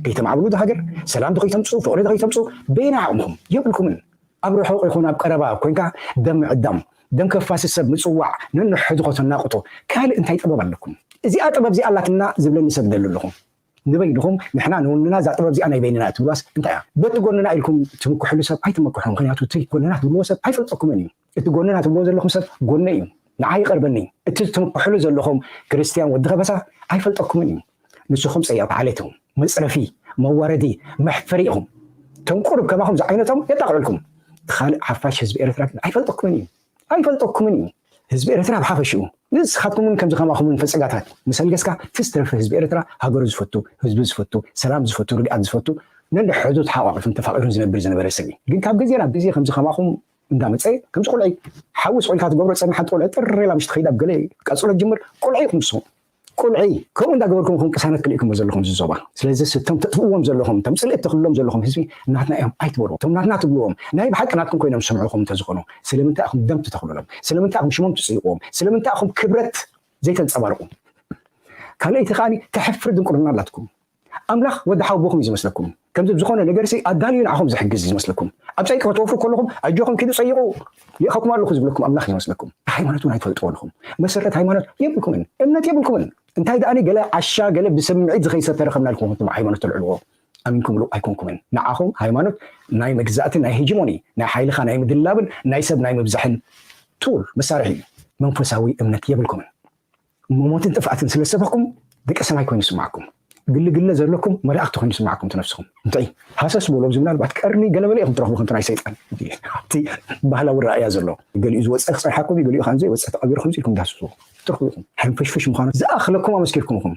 ከይተማዕብሉ ዶ ሃገር ሰላም ዶ ከይተምፅኡ ፍቕሪ ዶ ከይተምፅኡ በየናይ ዓቕምኹም የብልኩምን። ኣብ ርሑቕ ይኹን ኣብ ቀረባ ኮይንካ ደም ምዕዳም ደም ከፋሲ ሰብ ምፅዋዕ ነንሕድኾ ተናቕቶ ካልእ እንታይ ጥበብ ኣለኩም? እዚኣ ጥበብ እዚኣ ኣላትና ዝብለኒ ሰብ ደሊ ኣለኹም። ንበይንኹም ንሕና ንውንና እዛ ጥበብ እዚኣ ናይ በይንና ትብልዋስ እንታይ እያ? በቲ ጎንና ኢልኩም ትምክሕሉ ሰብ ኣይትመክሑ። ምክንያቱ እቲ ጎንና ትብልዎ ሰብ ኣይፈልጠኩምን እዩ። እቲ ጎንና ትብልዎ ዘለኹም ሰብ ጎነይ እዩ። ንዓይ ይቐርበኒ። እቲ ትምክሕሉ ዘለኹም ክርስትያን ወዲ ከበሳ ኣይፈልጠኩምን እዩ። ንስኹም ፀያፍ ዓሌት ኢኹም። መፅረፊ፣ መዋረዲ፣ መሕፈሪ ኢኹም። እቶም ቁሩብ ከማኹም ዝዓይነቶም የጣቕዑልኩም። እቲ ካልእ ሓፋሽ ህዝቢ ኤርትራ ግን ኣይፈልጠኩምን እዩ። ኣይፈልጠኩምን እዩ። ህዝቢ ኤርትራ ብሓፈሽኡ ንስኻትኩም እውን ከምዚ ከማኹም እውን ፈፀጋታት ምስ ኣልገስካ ትዝተረፈ ህዝቢ ኤርትራ ሃገሩ ዝፈቱ ህዝቢ ዝፈቱ ሰላም ዝፈቱ ርግኣት ዝፈቱ ነንሕዱ ተሓቋቒፉን ተፋቒሩን ዝነብር ዝነበረ ሰብ እዩ። ግን ካብ ግዜ ናብ ግዜ ከምዚ ከማኹም እንዳመፀ ከምዚ ቆልዒ ሓዊ ስቕ ኢልካ ትገብሮ ፀኒ ሓንቲ ቆልዒ ጥር ኢላ ምሽ ትኸይድ ኣብ ገለ ቀፅሎ ጅምር ቆልዒ ኢኹም ንስኹም። ቆልዒ ከምኡ እንዳገበርኩም ኢኹም ቅሳነት ክልእኩሞ ዘለኹም እዚ ዞባ። ስለዚ እቶም ተጥፍእዎም ዘለኹም እቶም ፅልኢ ተኽልሎም ዘለኹም ህዝቢ ናትና እዮም ኣይትበሉ። እቶም ናትና ትብልዎም ናይ ብሓቂ ናትኩም ኮይኖም ዝሰምዑኹም እንተዝኾኑ ስለምንታይ ኢኹም ደም ትተኽሉሎም? ስለምንታይ ኢኹም ሽሞም ትፅይቕዎም? ስለምንታይ ኢኹም ክብረት ዘይተንፀባርቑ? ካልኣይቲ ከኣ ተሕፍር ድንቁርና ኣላትኩም። ኣምላኽ ወዲ ሓወቦኹም እዩ ዝመስለኩም። ከምዚ ዝኾነ ነገርሲ ኣዳልዩ ንዓኹም ዝሕግዝ እዩ ዝመስለኩም። ኣብ ፀይቂ ክትወፍሩ ከለኹም ኣጆኹም ኪዱ ፀይቑ ይእኸኩም ኣለኹ ዝብለኩም ኣምላኽ እዩ ዝመስለኩም። ሃይማኖት እውን ኣይትፈልጥዎ ኣለኹም። መሰረት ሃይማኖት የብልኩምን፣ እምነት የብልኩምን። እንታይ ደኣኒ ገለ ዓሻ ገለ ብስምዒት ዝኸይድ ሰብ ተረኸብና ኢልኩም ሃይማኖት ተልዕልዎ ኣሚንኩምሉ ኣይኮንኩምን። ንዓኹም ሃይማኖት ናይ መግዛእቲ ናይ ሂጂሞኒ ናይ ሓይልኻ ናይ ምድላብን ናይ ሰብ ናይ ምብዛሕን ቱል መሳርሒ እዩ። መንፈሳዊ እምነት የብልኩምን። መሞትን ጥፍኣትን ስለ ዝሰበኽኩም ደቂ ሰማይ ኮይኑ ይስማዕኩም። ግሊ ግለ ዘለኩም መላእክቲ ኮይኑ ይስማዕኩም እቲ ነፍስኹም። እንታይ ሃሰስ በሉ ኣብዚ ምናልባት ቀርኒ ገለመለ ኢኹም ትረኽቡ ከምቲ ናይ ሰይጣን እቲ ባህላዊ ረኣያ ዘሎ ገሊኡ ዝወፀ ክፀንሓኩም እዩ ገሊኡ ከ ዘይወፀ ተቐቢሩ ከምዚ ኢልኩም ዳስሱ ትረኽቡ ኢኹም። ሕንፍሽፍሽ ምዃኑ ዝኣኽለኩም ኣመስኪርኩም ኢኹም።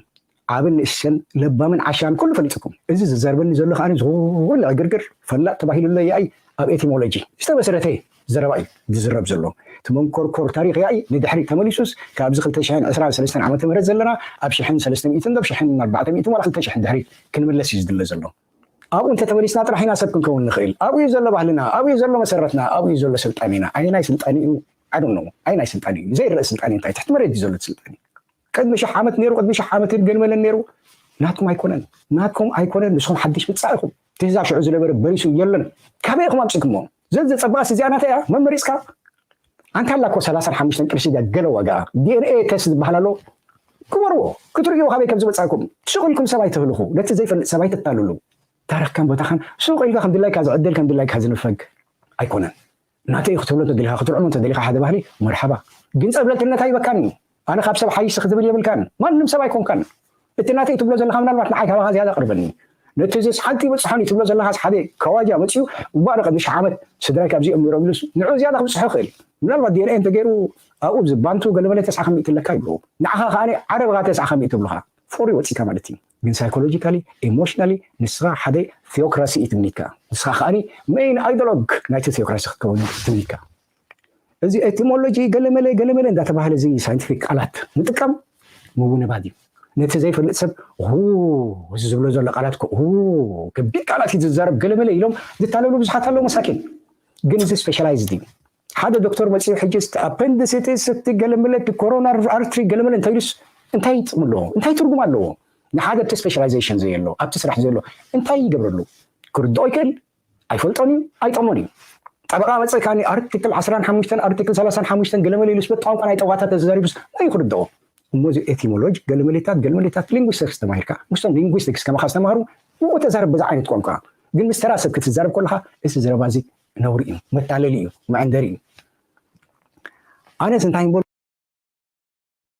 ዓብን ንእሽተን ለባምን ዓሻን ኩሉ ፈሊጥኩም። እዚ ዝዘርበኒ ዘሎ ከኣ ዝኾነ ዕግርግር ፈላጥ ተባሂሉ ኣሎ ያይ ኣብ ኤቲሞሎጂ ዝተመሰረተ ዘረባ እዩ ዝዝረብ ዘሎ። እቲ መንኮርኮር ታሪኽ ያኢ ንድሕሪት ተመሊሱስ ካብዚ ክልተ ሽሕን ዕስራን ሰለስተን ዓመተ ምህረት ዘለና ኣብ ሽሕን ሰለስተ ሚእትን ዶ ሽሕን ኣርባዕተ ሚእትን ዋላ ክልተ ሽሕን ድሕሪት ክንምለስ እዩ ዝድለ ዘሎ። ኣብኡ እንተተመሊስና ጥራሕ ኢና ሰብ ክንከውን ንኽእል። ኣብኡ እዩ ዘሎ ባህልና፣ ኣብኡ እዩ ዘሎ መሰረትና፣ ኣብኡ እዩ ዘሎ ስልጣኔና። ኣየናይ ስልጣኔ እዩ? I don't know። ኣየናይ ስልጣኔ እዩ? ዘይረአ ስልጣኔ እንታይ? ትሕቲ መሬት እዩ ዘሎ እቲ ስልጣኔ። ቅድሚ ሽሕ ዓመት ነይሩ፣ ቅድሚ ሽሕ ዓመት ገለመለን ነይሩ። ናትኩም ኣይኮነን፣ ናትኩም ኣይኮነን። ንስኹም ሓድሽ ምጻእ ኢኹም። እቲ እዛ ሽዑ ዝነበረ በሪሱ የለን። ካበይ ኢኹም ኣምጺእኩሞ? ዘዘጸባእስ እዚኣ ናተይ እያ መመሪጽካ። ኣንታ ኣላ እኮ ሰላሳን ሓሙሽተን ቅርሺ ድያ ገለ ዋጋ። ዲ ኤን ኤ ተስት ዝበሃል ኣሎ። ግበርዎ፣ ክትርእዩ ካበይ ከም ዝመጻእኩም። ስቕ ኢልኩም ሰብ ኣይተህልኹ፣ ነቲ ዘይፈልጥ ሰብ ኣይተታልሉ። ታሪኽካን ቦታኻን ስቕ ኢልካ ከም ድላይካ ዝዕደል፣ ከም ድላይካ ዝንፈግ ኣይኮነን። ናተይ ክትብሎ እንተደሊኻ፣ ክትርዕሞ እንተደሊኻ ሓደ ባህሊ፣ መርሓባ። ግን ጸብለልትነት ኣይበካን እዩ። ኣነ ካብ ሰብ ሓይሽ ክትብል የብልካን። ማንም ሰብ ኣይኮንካን። እቲ ናተይ ትብሎ ዘለኻ ምናልባት ንዓይ ካባኻ ዝያዳ ቅርበኒ። ነቲ እዚ ሓንቲ ይበጽሖን እዩ ትብሎ ዘለኻስ ሓደ ከዋጃ መጺኡ፣ እባ ኣነ ቅድሚ ሽሕ ዓመት ስድራይ ካብዚኦም ነይሮም ኢሉስ ንዕኡ ዝያዳ ክብጽሖ ይኽእል። ምናልባት ዲ ኤን ኤ እንተገይሩ ኣብኡ ኣብዚ ባንቱ ገለመለ ተስዓ ከሚእቲ ኣለካ ይብሉ። ንዓኻ ከኣ ዓረብኻ ተስዓ ከሚእቲ ይብሉኻ። ፍቑሪ ወጺእካ ማለት እዩ። ግን ሳይኮሎጂካሊ፣ ኢሞሽናሊ ንስኻ ሓደ ቲዮክራሲ እዩ ትምኒትካ። ንስኻ ከኣ ሜይን ኣይዶሎግ ናይቲ ቲዮክራሲ ክትከውን እዩ ትምኒትካ። እዚ ኤቲሞሎጂ ገለመለ ገለመለ እንዳተባህለ እዚ ሳይንቲፊክ ቃላት ምጥቃም ምውንባድ እዩ። ነቲ ዘይፈልጥ ሰብ ሁ እዚ ዝብሎ ዘሎ ቃላት እኮ ሁ ከቢድ ቃላት እዩ ዝዛረብ ገለመለ ኢሎም ዝታለሉ ብዙሓት ኣለዉ መሳኪን። ግን እዚ ስፔሻላይዝድ እዩ። ሓደ ዶክተር መፂኡ ሕጂ እቲ ኣፐንዲሲቲስ እቲ ገለመለ እቲ ኮሮናር ኣርትሪ ገለመለ እንታይ ኢሉስ እንታይ ጥቕሚ ኣለዎ? እንታይ ትርጉም ኣለዎ? ንሓደ ኣብቲ ስፔሻላይዜሽን ዘየሎ ኣብቲ ስራሕ ዘየሎ እንታይ ይገብረሉ? ክርድኦ ይክእል? ኣይፈልጦን እዩ፣ ኣይጠቕሞን እዩ። ጠበቓ መፅእ ካኒ ኣርቲክል ዓስራን ሓሙሽተን ኣርቲክል ሰላሳን ሓሙሽተን ገለመለ ኢሉስ በቲ ቋንቋ ናይ ጠበቓታት ተዛሪቡስ መን ክርድኦ? እሞ እዚ ኤቲሞሎጂ ገለመሌታት ገለመሌታት ሊንጉስቲክስ ተማሂርካ ምስቶም ሊንጉስቲክስ ከማኻ ዝተማሃሩ ብኡ ተዛረብ በዛ ዓይነት ቋንቋ። ግን ምስ ተራ ሰብ ክትዛረብ ከለኻ እዚ ዘረባ እዚ ነውሪ እዩ፣ መታለሊ እዩ፣ መዐንደሪ እዩ። ኣነስ እንታይ ምበል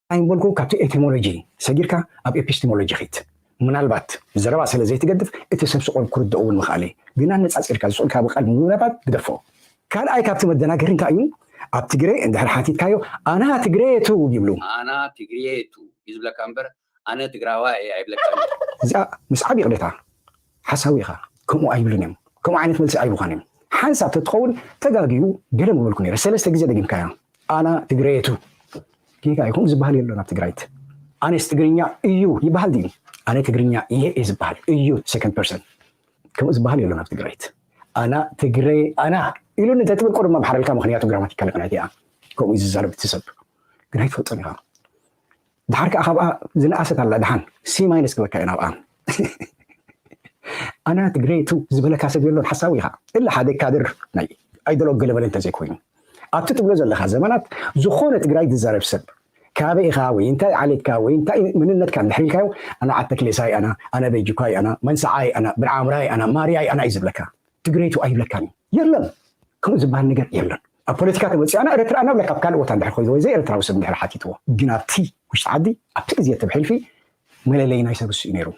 እንታይ ምበልኩ ካብቲ ኤቲሞሎጂ ሰጊርካ ኣብ ኤፒስቲሞሎጂ ኺድ። ምናልባት ዘረባ ስለ ዘይትገድፍ እቲ ሰብ ስቆል ክርድኦ እውን ምኽኣለ። ግን ኣነጻጺርካ ዝስቁልካ ብቃል ምውናባት ግደፎ። ካልኣይ ካብቲ መደናገሪ እንታይ እዩ? ኣብ ትግሬ እንድሕር ሓቲትካዮ ኣና ትግሬ ቱ ይብሉ። ኣና ትግሬ ቱ እዩ ዝብለካ እምበር ኣነ ትግራዋይ እየ ኣይብለካ። እዚኣ ምስ ዓብ ይቕሬታ ሓሳዊ ኢኻ። ከምኡ ኣይብሉን እዮም። ከምኡ ዓይነት መልሲ ኣይብኻን እዮም። ሓንሳብ ተትኸውን ተጋግዩ ገለ ምበልኩ ነይረ። ሰለስተ ግዜ ደጊምካያ ኣና ትግሬ ቱ። ጌጋ ይኹን ዝበሃል የሎን ኣብ ትግራይት። ኣነስ ትግርኛ እዩ ይበሃል ድዩ? ኣነ ትግርኛ እየ እየ ዝበሃል እዩ ሰከንድ ፐርሰን። ከምኡ ዝበሃል የሎን ኣብ ትግራይት። ኣና ትግሬ ኣና ኢሉኒ እንተትብል ቁሩብ መምሓረልካ፣ ምኽንያቱ ግራማቲካሊ ቅንዕቲ እያ። ከምኡ እዩ ዝዛረብ እቲ ሰብ። ግን ኣይትፈልጦን ኢኻ። ድሓር ከኣ ካብኣ ዝነኣሰት ኣላ ድሓን ሲ ማይነስ ክበካ እዩ ናብኣ። ኣና ትግሬ ቱ ዝበለካ ሰብ የሎን ሓሳዊ ኢኻ። እለ ሓደ ካድር ናይ ኣይደሎ ገለበለ እንተዘይኮይኑ ኣብቲ ትብሎ ዘለኻ ዘመናት ዝኾነ ትግራይ ዝዛረብ ሰብ ካበይ ኢኻ ወይ እንታይ ዓሌትካ ወይ እንታይ መንነትካ እንድሕር ኢልካዮ ኣና ዓተክሌሳይ ኣና ኣና በይጅኳይ ኣና መንሰዓይ ኣና ብርዓምራይ ኣና ማርያይ ኣና እዩ ዝብለካ። ትግሬ ቱ ኣይብለካን እዩ። የለን። ከምኡ ዝበሃል ነገር የለን። ኣብ ፖለቲካ ተመፅኡ ኣና ኤርትራ ኣና ብለካ ኣብ ካልእ ቦታ እንድሕር ኮይኑ ወይ ዘይ ኤርትራዊ ሰብ እንድሕር ሓቲትዎ ግን ኣብቲ ውሽጢ ዓዲ ኣብቲ ግዜ ተብሒልፊ መለለይ ናይ ሰብ እሱ እዩ ነይሩ።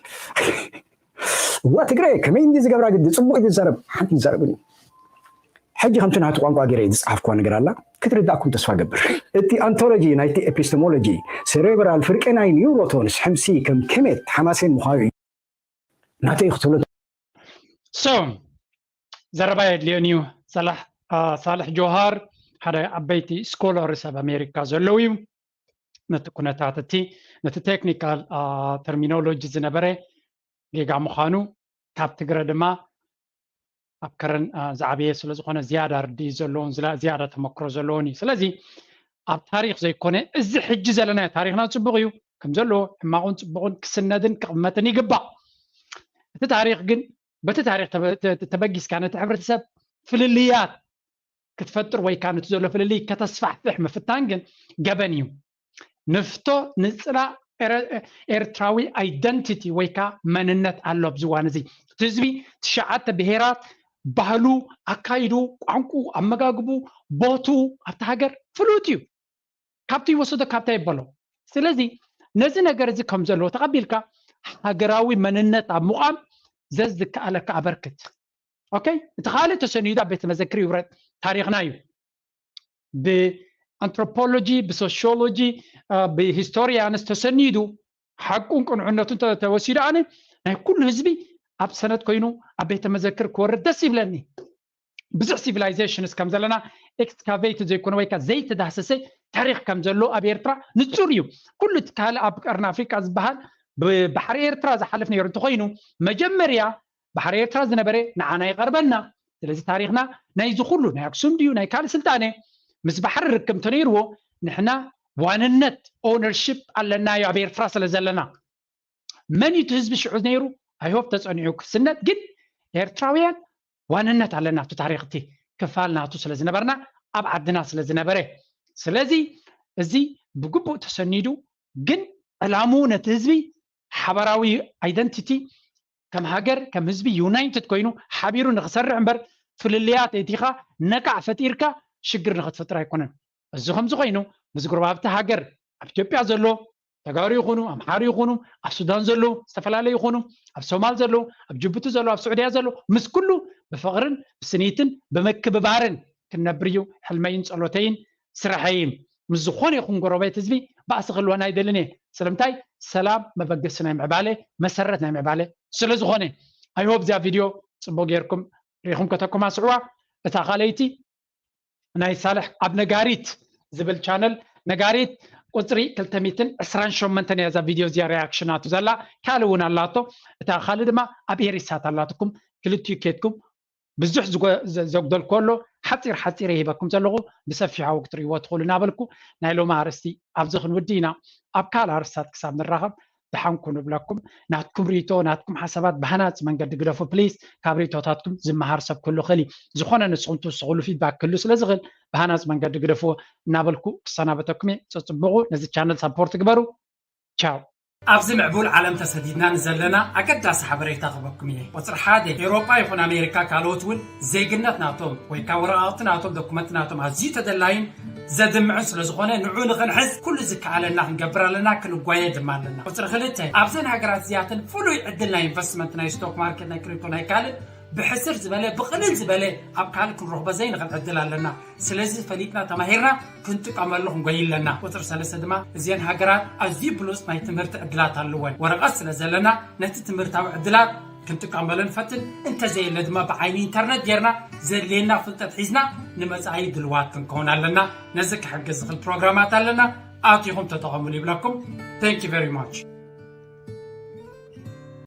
እዋ ትግረ ከመይ እንዲ ዝገብራ ግዲ ፅቡቅ እዩ ዝዛረብ ሓንቲ ይዛረብን እዩ። ሕጂ ከምቲ ናቱ ቋንቋ ገይረ ዝፀሓፍኳ ነገር ኣላ ክትርዳእኩም ተስፋ ገብር። እቲ ኣንቶሎጂ ናይቲ ኤፒስቴሞሎጂ ሴሬብራል ፍርቂ ናይ ኒውሮቶንስ ሕምሲ ከም ክሜት ሓማሴን ምዃኑ እዩ። ናተይ ክትብሎ so ዘረባ የድልዮን እዩ። ሳልሕ ጆሃር ሓደ ዓበይቲ ስኮለርስ ኣብ ኣሜሪካ ዘለዉ እዩ። ነቲ ኩነታት እቲ ነቲ ቴክኒካል ተርሚኖሎጂ ዝነበረ ጌጋ ምዃኑ ካብ ትግረ ድማ ኣብ ከረን ዝዓበየ ስለዝኾነ ዝያዳ ርድኢት ዘለዎን ዝያዳ ተመክሮ ዘለዎን እዩ። ስለዚ ኣብ ታሪክ ዘይኮነ እዚ ሕጂ ዘለናዮ ታሪክና ፅቡቅ እዩ ከም ዘለዎ ሕማቁን ፅቡቅን ክስነድን ክቕመጥን ይግባእ። እቲ ታሪክ ግን በቲ ታሪክ ተበጊስካ ነቲ ሕብረተሰብ ፍልልያት ክትፈጥር ወይ ከዓ ነቲ ዘሎ ፍልልይ ከተስፋሕፍሕ ምፍታን ግን ገበን እዩ። ንፍቶ ንፅላ ኤርትራዊ ኣይደንቲቲ ወይ ከዓ መንነት ኣሎ ኣብዚ እዋን እዚ እቲ ህዝቢ ትሽዓተ ብሄራት ባህሉ ኣካይዱ ቋንቁ ኣመጋግቡ ቦቱ ኣብቲ ሃገር ፍሉጥ እዩ። ካብቲ ይወስዶ ካብታ ይበሎ። ስለዚ ነዚ ነገር እዚ ከም ዘለዎ ተቐቢልካ ሃገራዊ መንነት ኣብ ምቋም ዘዝከኣለካ ኣበርክት። ኦኬ እቲ ካልእ ተሰኒዱ ኣብ ቤተ መዘክር ይውረድ ታሪኽና እዩ። ብኣንትሮፖሎጂ ብሶሽዮሎጂ ብሂስቶሪያንስ ተሰኒዱ ሓቁን ቅንዕነቱን ተወሲዱ ኣነ ናይ ኩሉ ህዝቢ ኣብ ሰነድ ኮይኑ ኣብ ቤተ መዘክር ክወርድ ደስ ይብለኒ። ብዙሕ ሲቪላይዜሽንስ ከም ዘለና ኤክስካቬይት ዘይኮነ ወይ ከዓ ዘይተዳህሰሰ ታሪኽ ከም ዘሎ ኣብ ኤርትራ ንጹር እዩ። ኩሉ እቲ ካልእ ኣብ ቀርኒ ኣፍሪቃ ዝበሃል ብባሕሪ ኤርትራ ዝሓልፍ ነይሩ እንተኾይኑ፣ መጀመርያ ባሕሪ ኤርትራ ዝነበረ ንዓና ይቐርበና። ስለዚ ታሪኽና ናይዚ ኩሉ ናይ ኣክሱም ድዩ ናይ ካልእ ስልጣነ ምስ ባሕሪ ርክብ እንተነይርዎ፣ ንሕና ዋንነት፣ ኦነርሺፕ ኣለና እዩ ኣብ ኤርትራ ስለ ዘለና። መን እዩ እቲ ህዝቢ ሽዑ ነይሩ? ኣይሆፕ ተጸኒዑ ክስነድ፣ ግን ኤርትራውያን ዋንነት ኣለና፣ እቲ ታሪኽ እቲ ክፋል ናቱ ስለ ዝነበርና፣ ኣብ ዓድና ስለ ዝነበረ። ስለዚ እዚ ብግቡእ ተሰኒዱ፣ ግን ዕላምኡ ነቲ ህዝቢ ሓበራዊ ኣይደንቲቲ ከም ሃገር፣ ከም ህዝቢ ዩናይትድ ኮይኑ ሓቢሩ ንኽሰርሕ እምበር፣ ፍልልያት እቲኻ ነቃዕ ፈጢርካ ሽግር ንኽትፈጥር ኣይኮነን። እዚ ከምዚ ኮይኑ፣ ምስ ጎረባብቲ ሃገር ኣብ ኢትዮጵያ ዘሎ ተጋሩ ይኹኑ፣ ኣምሓሩ ይኹኑ፣ ኣብ ሱዳን ዘለዉ ዝተፈላለዩ ይኹኑ፣ ኣብ ሶማል ዘለዉ፣ ኣብ ጅቡቲ ዘለዉ፣ ኣብ ስዑድያ ዘለዉ፣ ምስ ኩሉ ብፍቕርን ብስኒትን ብምክብባርን ክንነብር እዩ ሕልመይን ጸሎተይን ስርሐይን። ምስ ዝኾነ ይኹን ጎረቤት ህዝቢ ባእሲ ክህልወና ኣይደልን እየ። ስለምንታይ? ሰላም መበገሲ ናይ ምዕባለ፣ መሰረት ናይ ምዕባለ ስለ ዝኾነ። ኣይሆፕ እዚኣ ቪድዮ ጽቡቕ ጌርኩም ርኢኹም ከተኮማስዕዋ። እታ ካልኣይቲ ናይ ሳልሕ ኣብ ነጋሪት ዝብል ቻነል፣ ነጋሪት ቁጽሪ ክልተ ሚእትን ዕስራን ሸሞንተን እያ እዛ ቪድዮ እዚኣ ሪያክሽናቱ ዘላ። ካልእ እውን ኣላቶ። እታ ካልእ ድማ ኣብ ኤሪሳት ኣላትኩም። ክልቲኡ ኬድኩም ብዙሕ ዝጎ-፣ ዘ-፣ ዘጉደልኩ ኣሎ፣ ሓጺር ሓጺር እየ ሂበኩም ዘለኹ፣ ብሰፊሑ ክትርእይዎ ትኽእሉ እናበልኩ ናይ ሎሚ ኣርእስቲ ኣብዚ ክንውዲ ኢና። ኣብ ካልእ ኣርእስታት ክሳብ ንራኸብ ደሓንኩ ንብለኩም። ናትኩም ርእይቶ፣ ናትኩም ሓሳባት ብሃናጺ መንገዲ ግደፉ ፕሊዝ። ካብ ርእይቶታትኩም ዝመሃር ሰብ ክህሉ ይኽእል እዩ። ዝኾነ ንስኹም ትውስኹሉ ፊድባክ ክህሉ ስለ ዝኽእል ብሃናጺ መንገዲ ግደፍዎ እናበልኩ ክሰናበተኩም እየ። ጽጽብቑ ነዚ ቻነል ሳፖርት ግበሩ። ቻው። ኣብዚ ምዕቡል ዓለም ተሰዲድና ንዘለና ኣገዳሲ ሓበሬታ ክበኩም እየ። ቁጽሪ ሓደ፣ ኤውሮጳ ይኹን ኣሜሪካ ካልኦት እውን ዜግነት ናቶም ወይ ከዓ ወረቓቕቲ ናቶም፣ ዶኩመንት ናቶም ኣዝዩ ተደላይን ዘድምዕን ስለ ዝኾነ ንዑ ንኽንሕዝ ኩሉ ዝከኣለና ክንገብር ኣለና፣ ክንጓየ ድማ ኣለና። ቁጽሪ ክልተ፣ ኣብዘን ሃገራት እዚኣተን ፍሉይ ዕድል ናይ ኢንቨስትመንት፣ ናይ ስቶክ ማርኬት፣ ናይ ክሪፕቶ፣ ናይ ካልእ ብሕስር ዝበለ ብቕልል ዝበለ ኣብ ካልእ ክንረኽቦ ዘይንኽእል ዕድል ኣለና። ስለዚ ፈሊጥና ተማሂርና ክንጥቀመሉ ክንጎይ ኣለና። ቁጽሪ ሰለስተ ድማ እዚአን ሃገራት ኣዝዩ ብሉጽ ናይ ትምህርቲ ዕድላት ኣለወን። ወረቐት ስለ ዘለና ነቲ ትምህርታዊ ዕድላት ክንጥቀመሉ ንፈትን፣ እንተዘየለ ድማ ብዓይኒ ኢንተርነት ጌርና ዘድልየና ፍልጠት ሒዝና ንመጻኢ ድልዋት ክንከውን ኣለና። ነዚ ክሕግዝ ዝኽእል ፕሮግራማት ኣለና፣ ኣቲኹም ተጠቐሙሉ ይብለኩም። Thank you very much።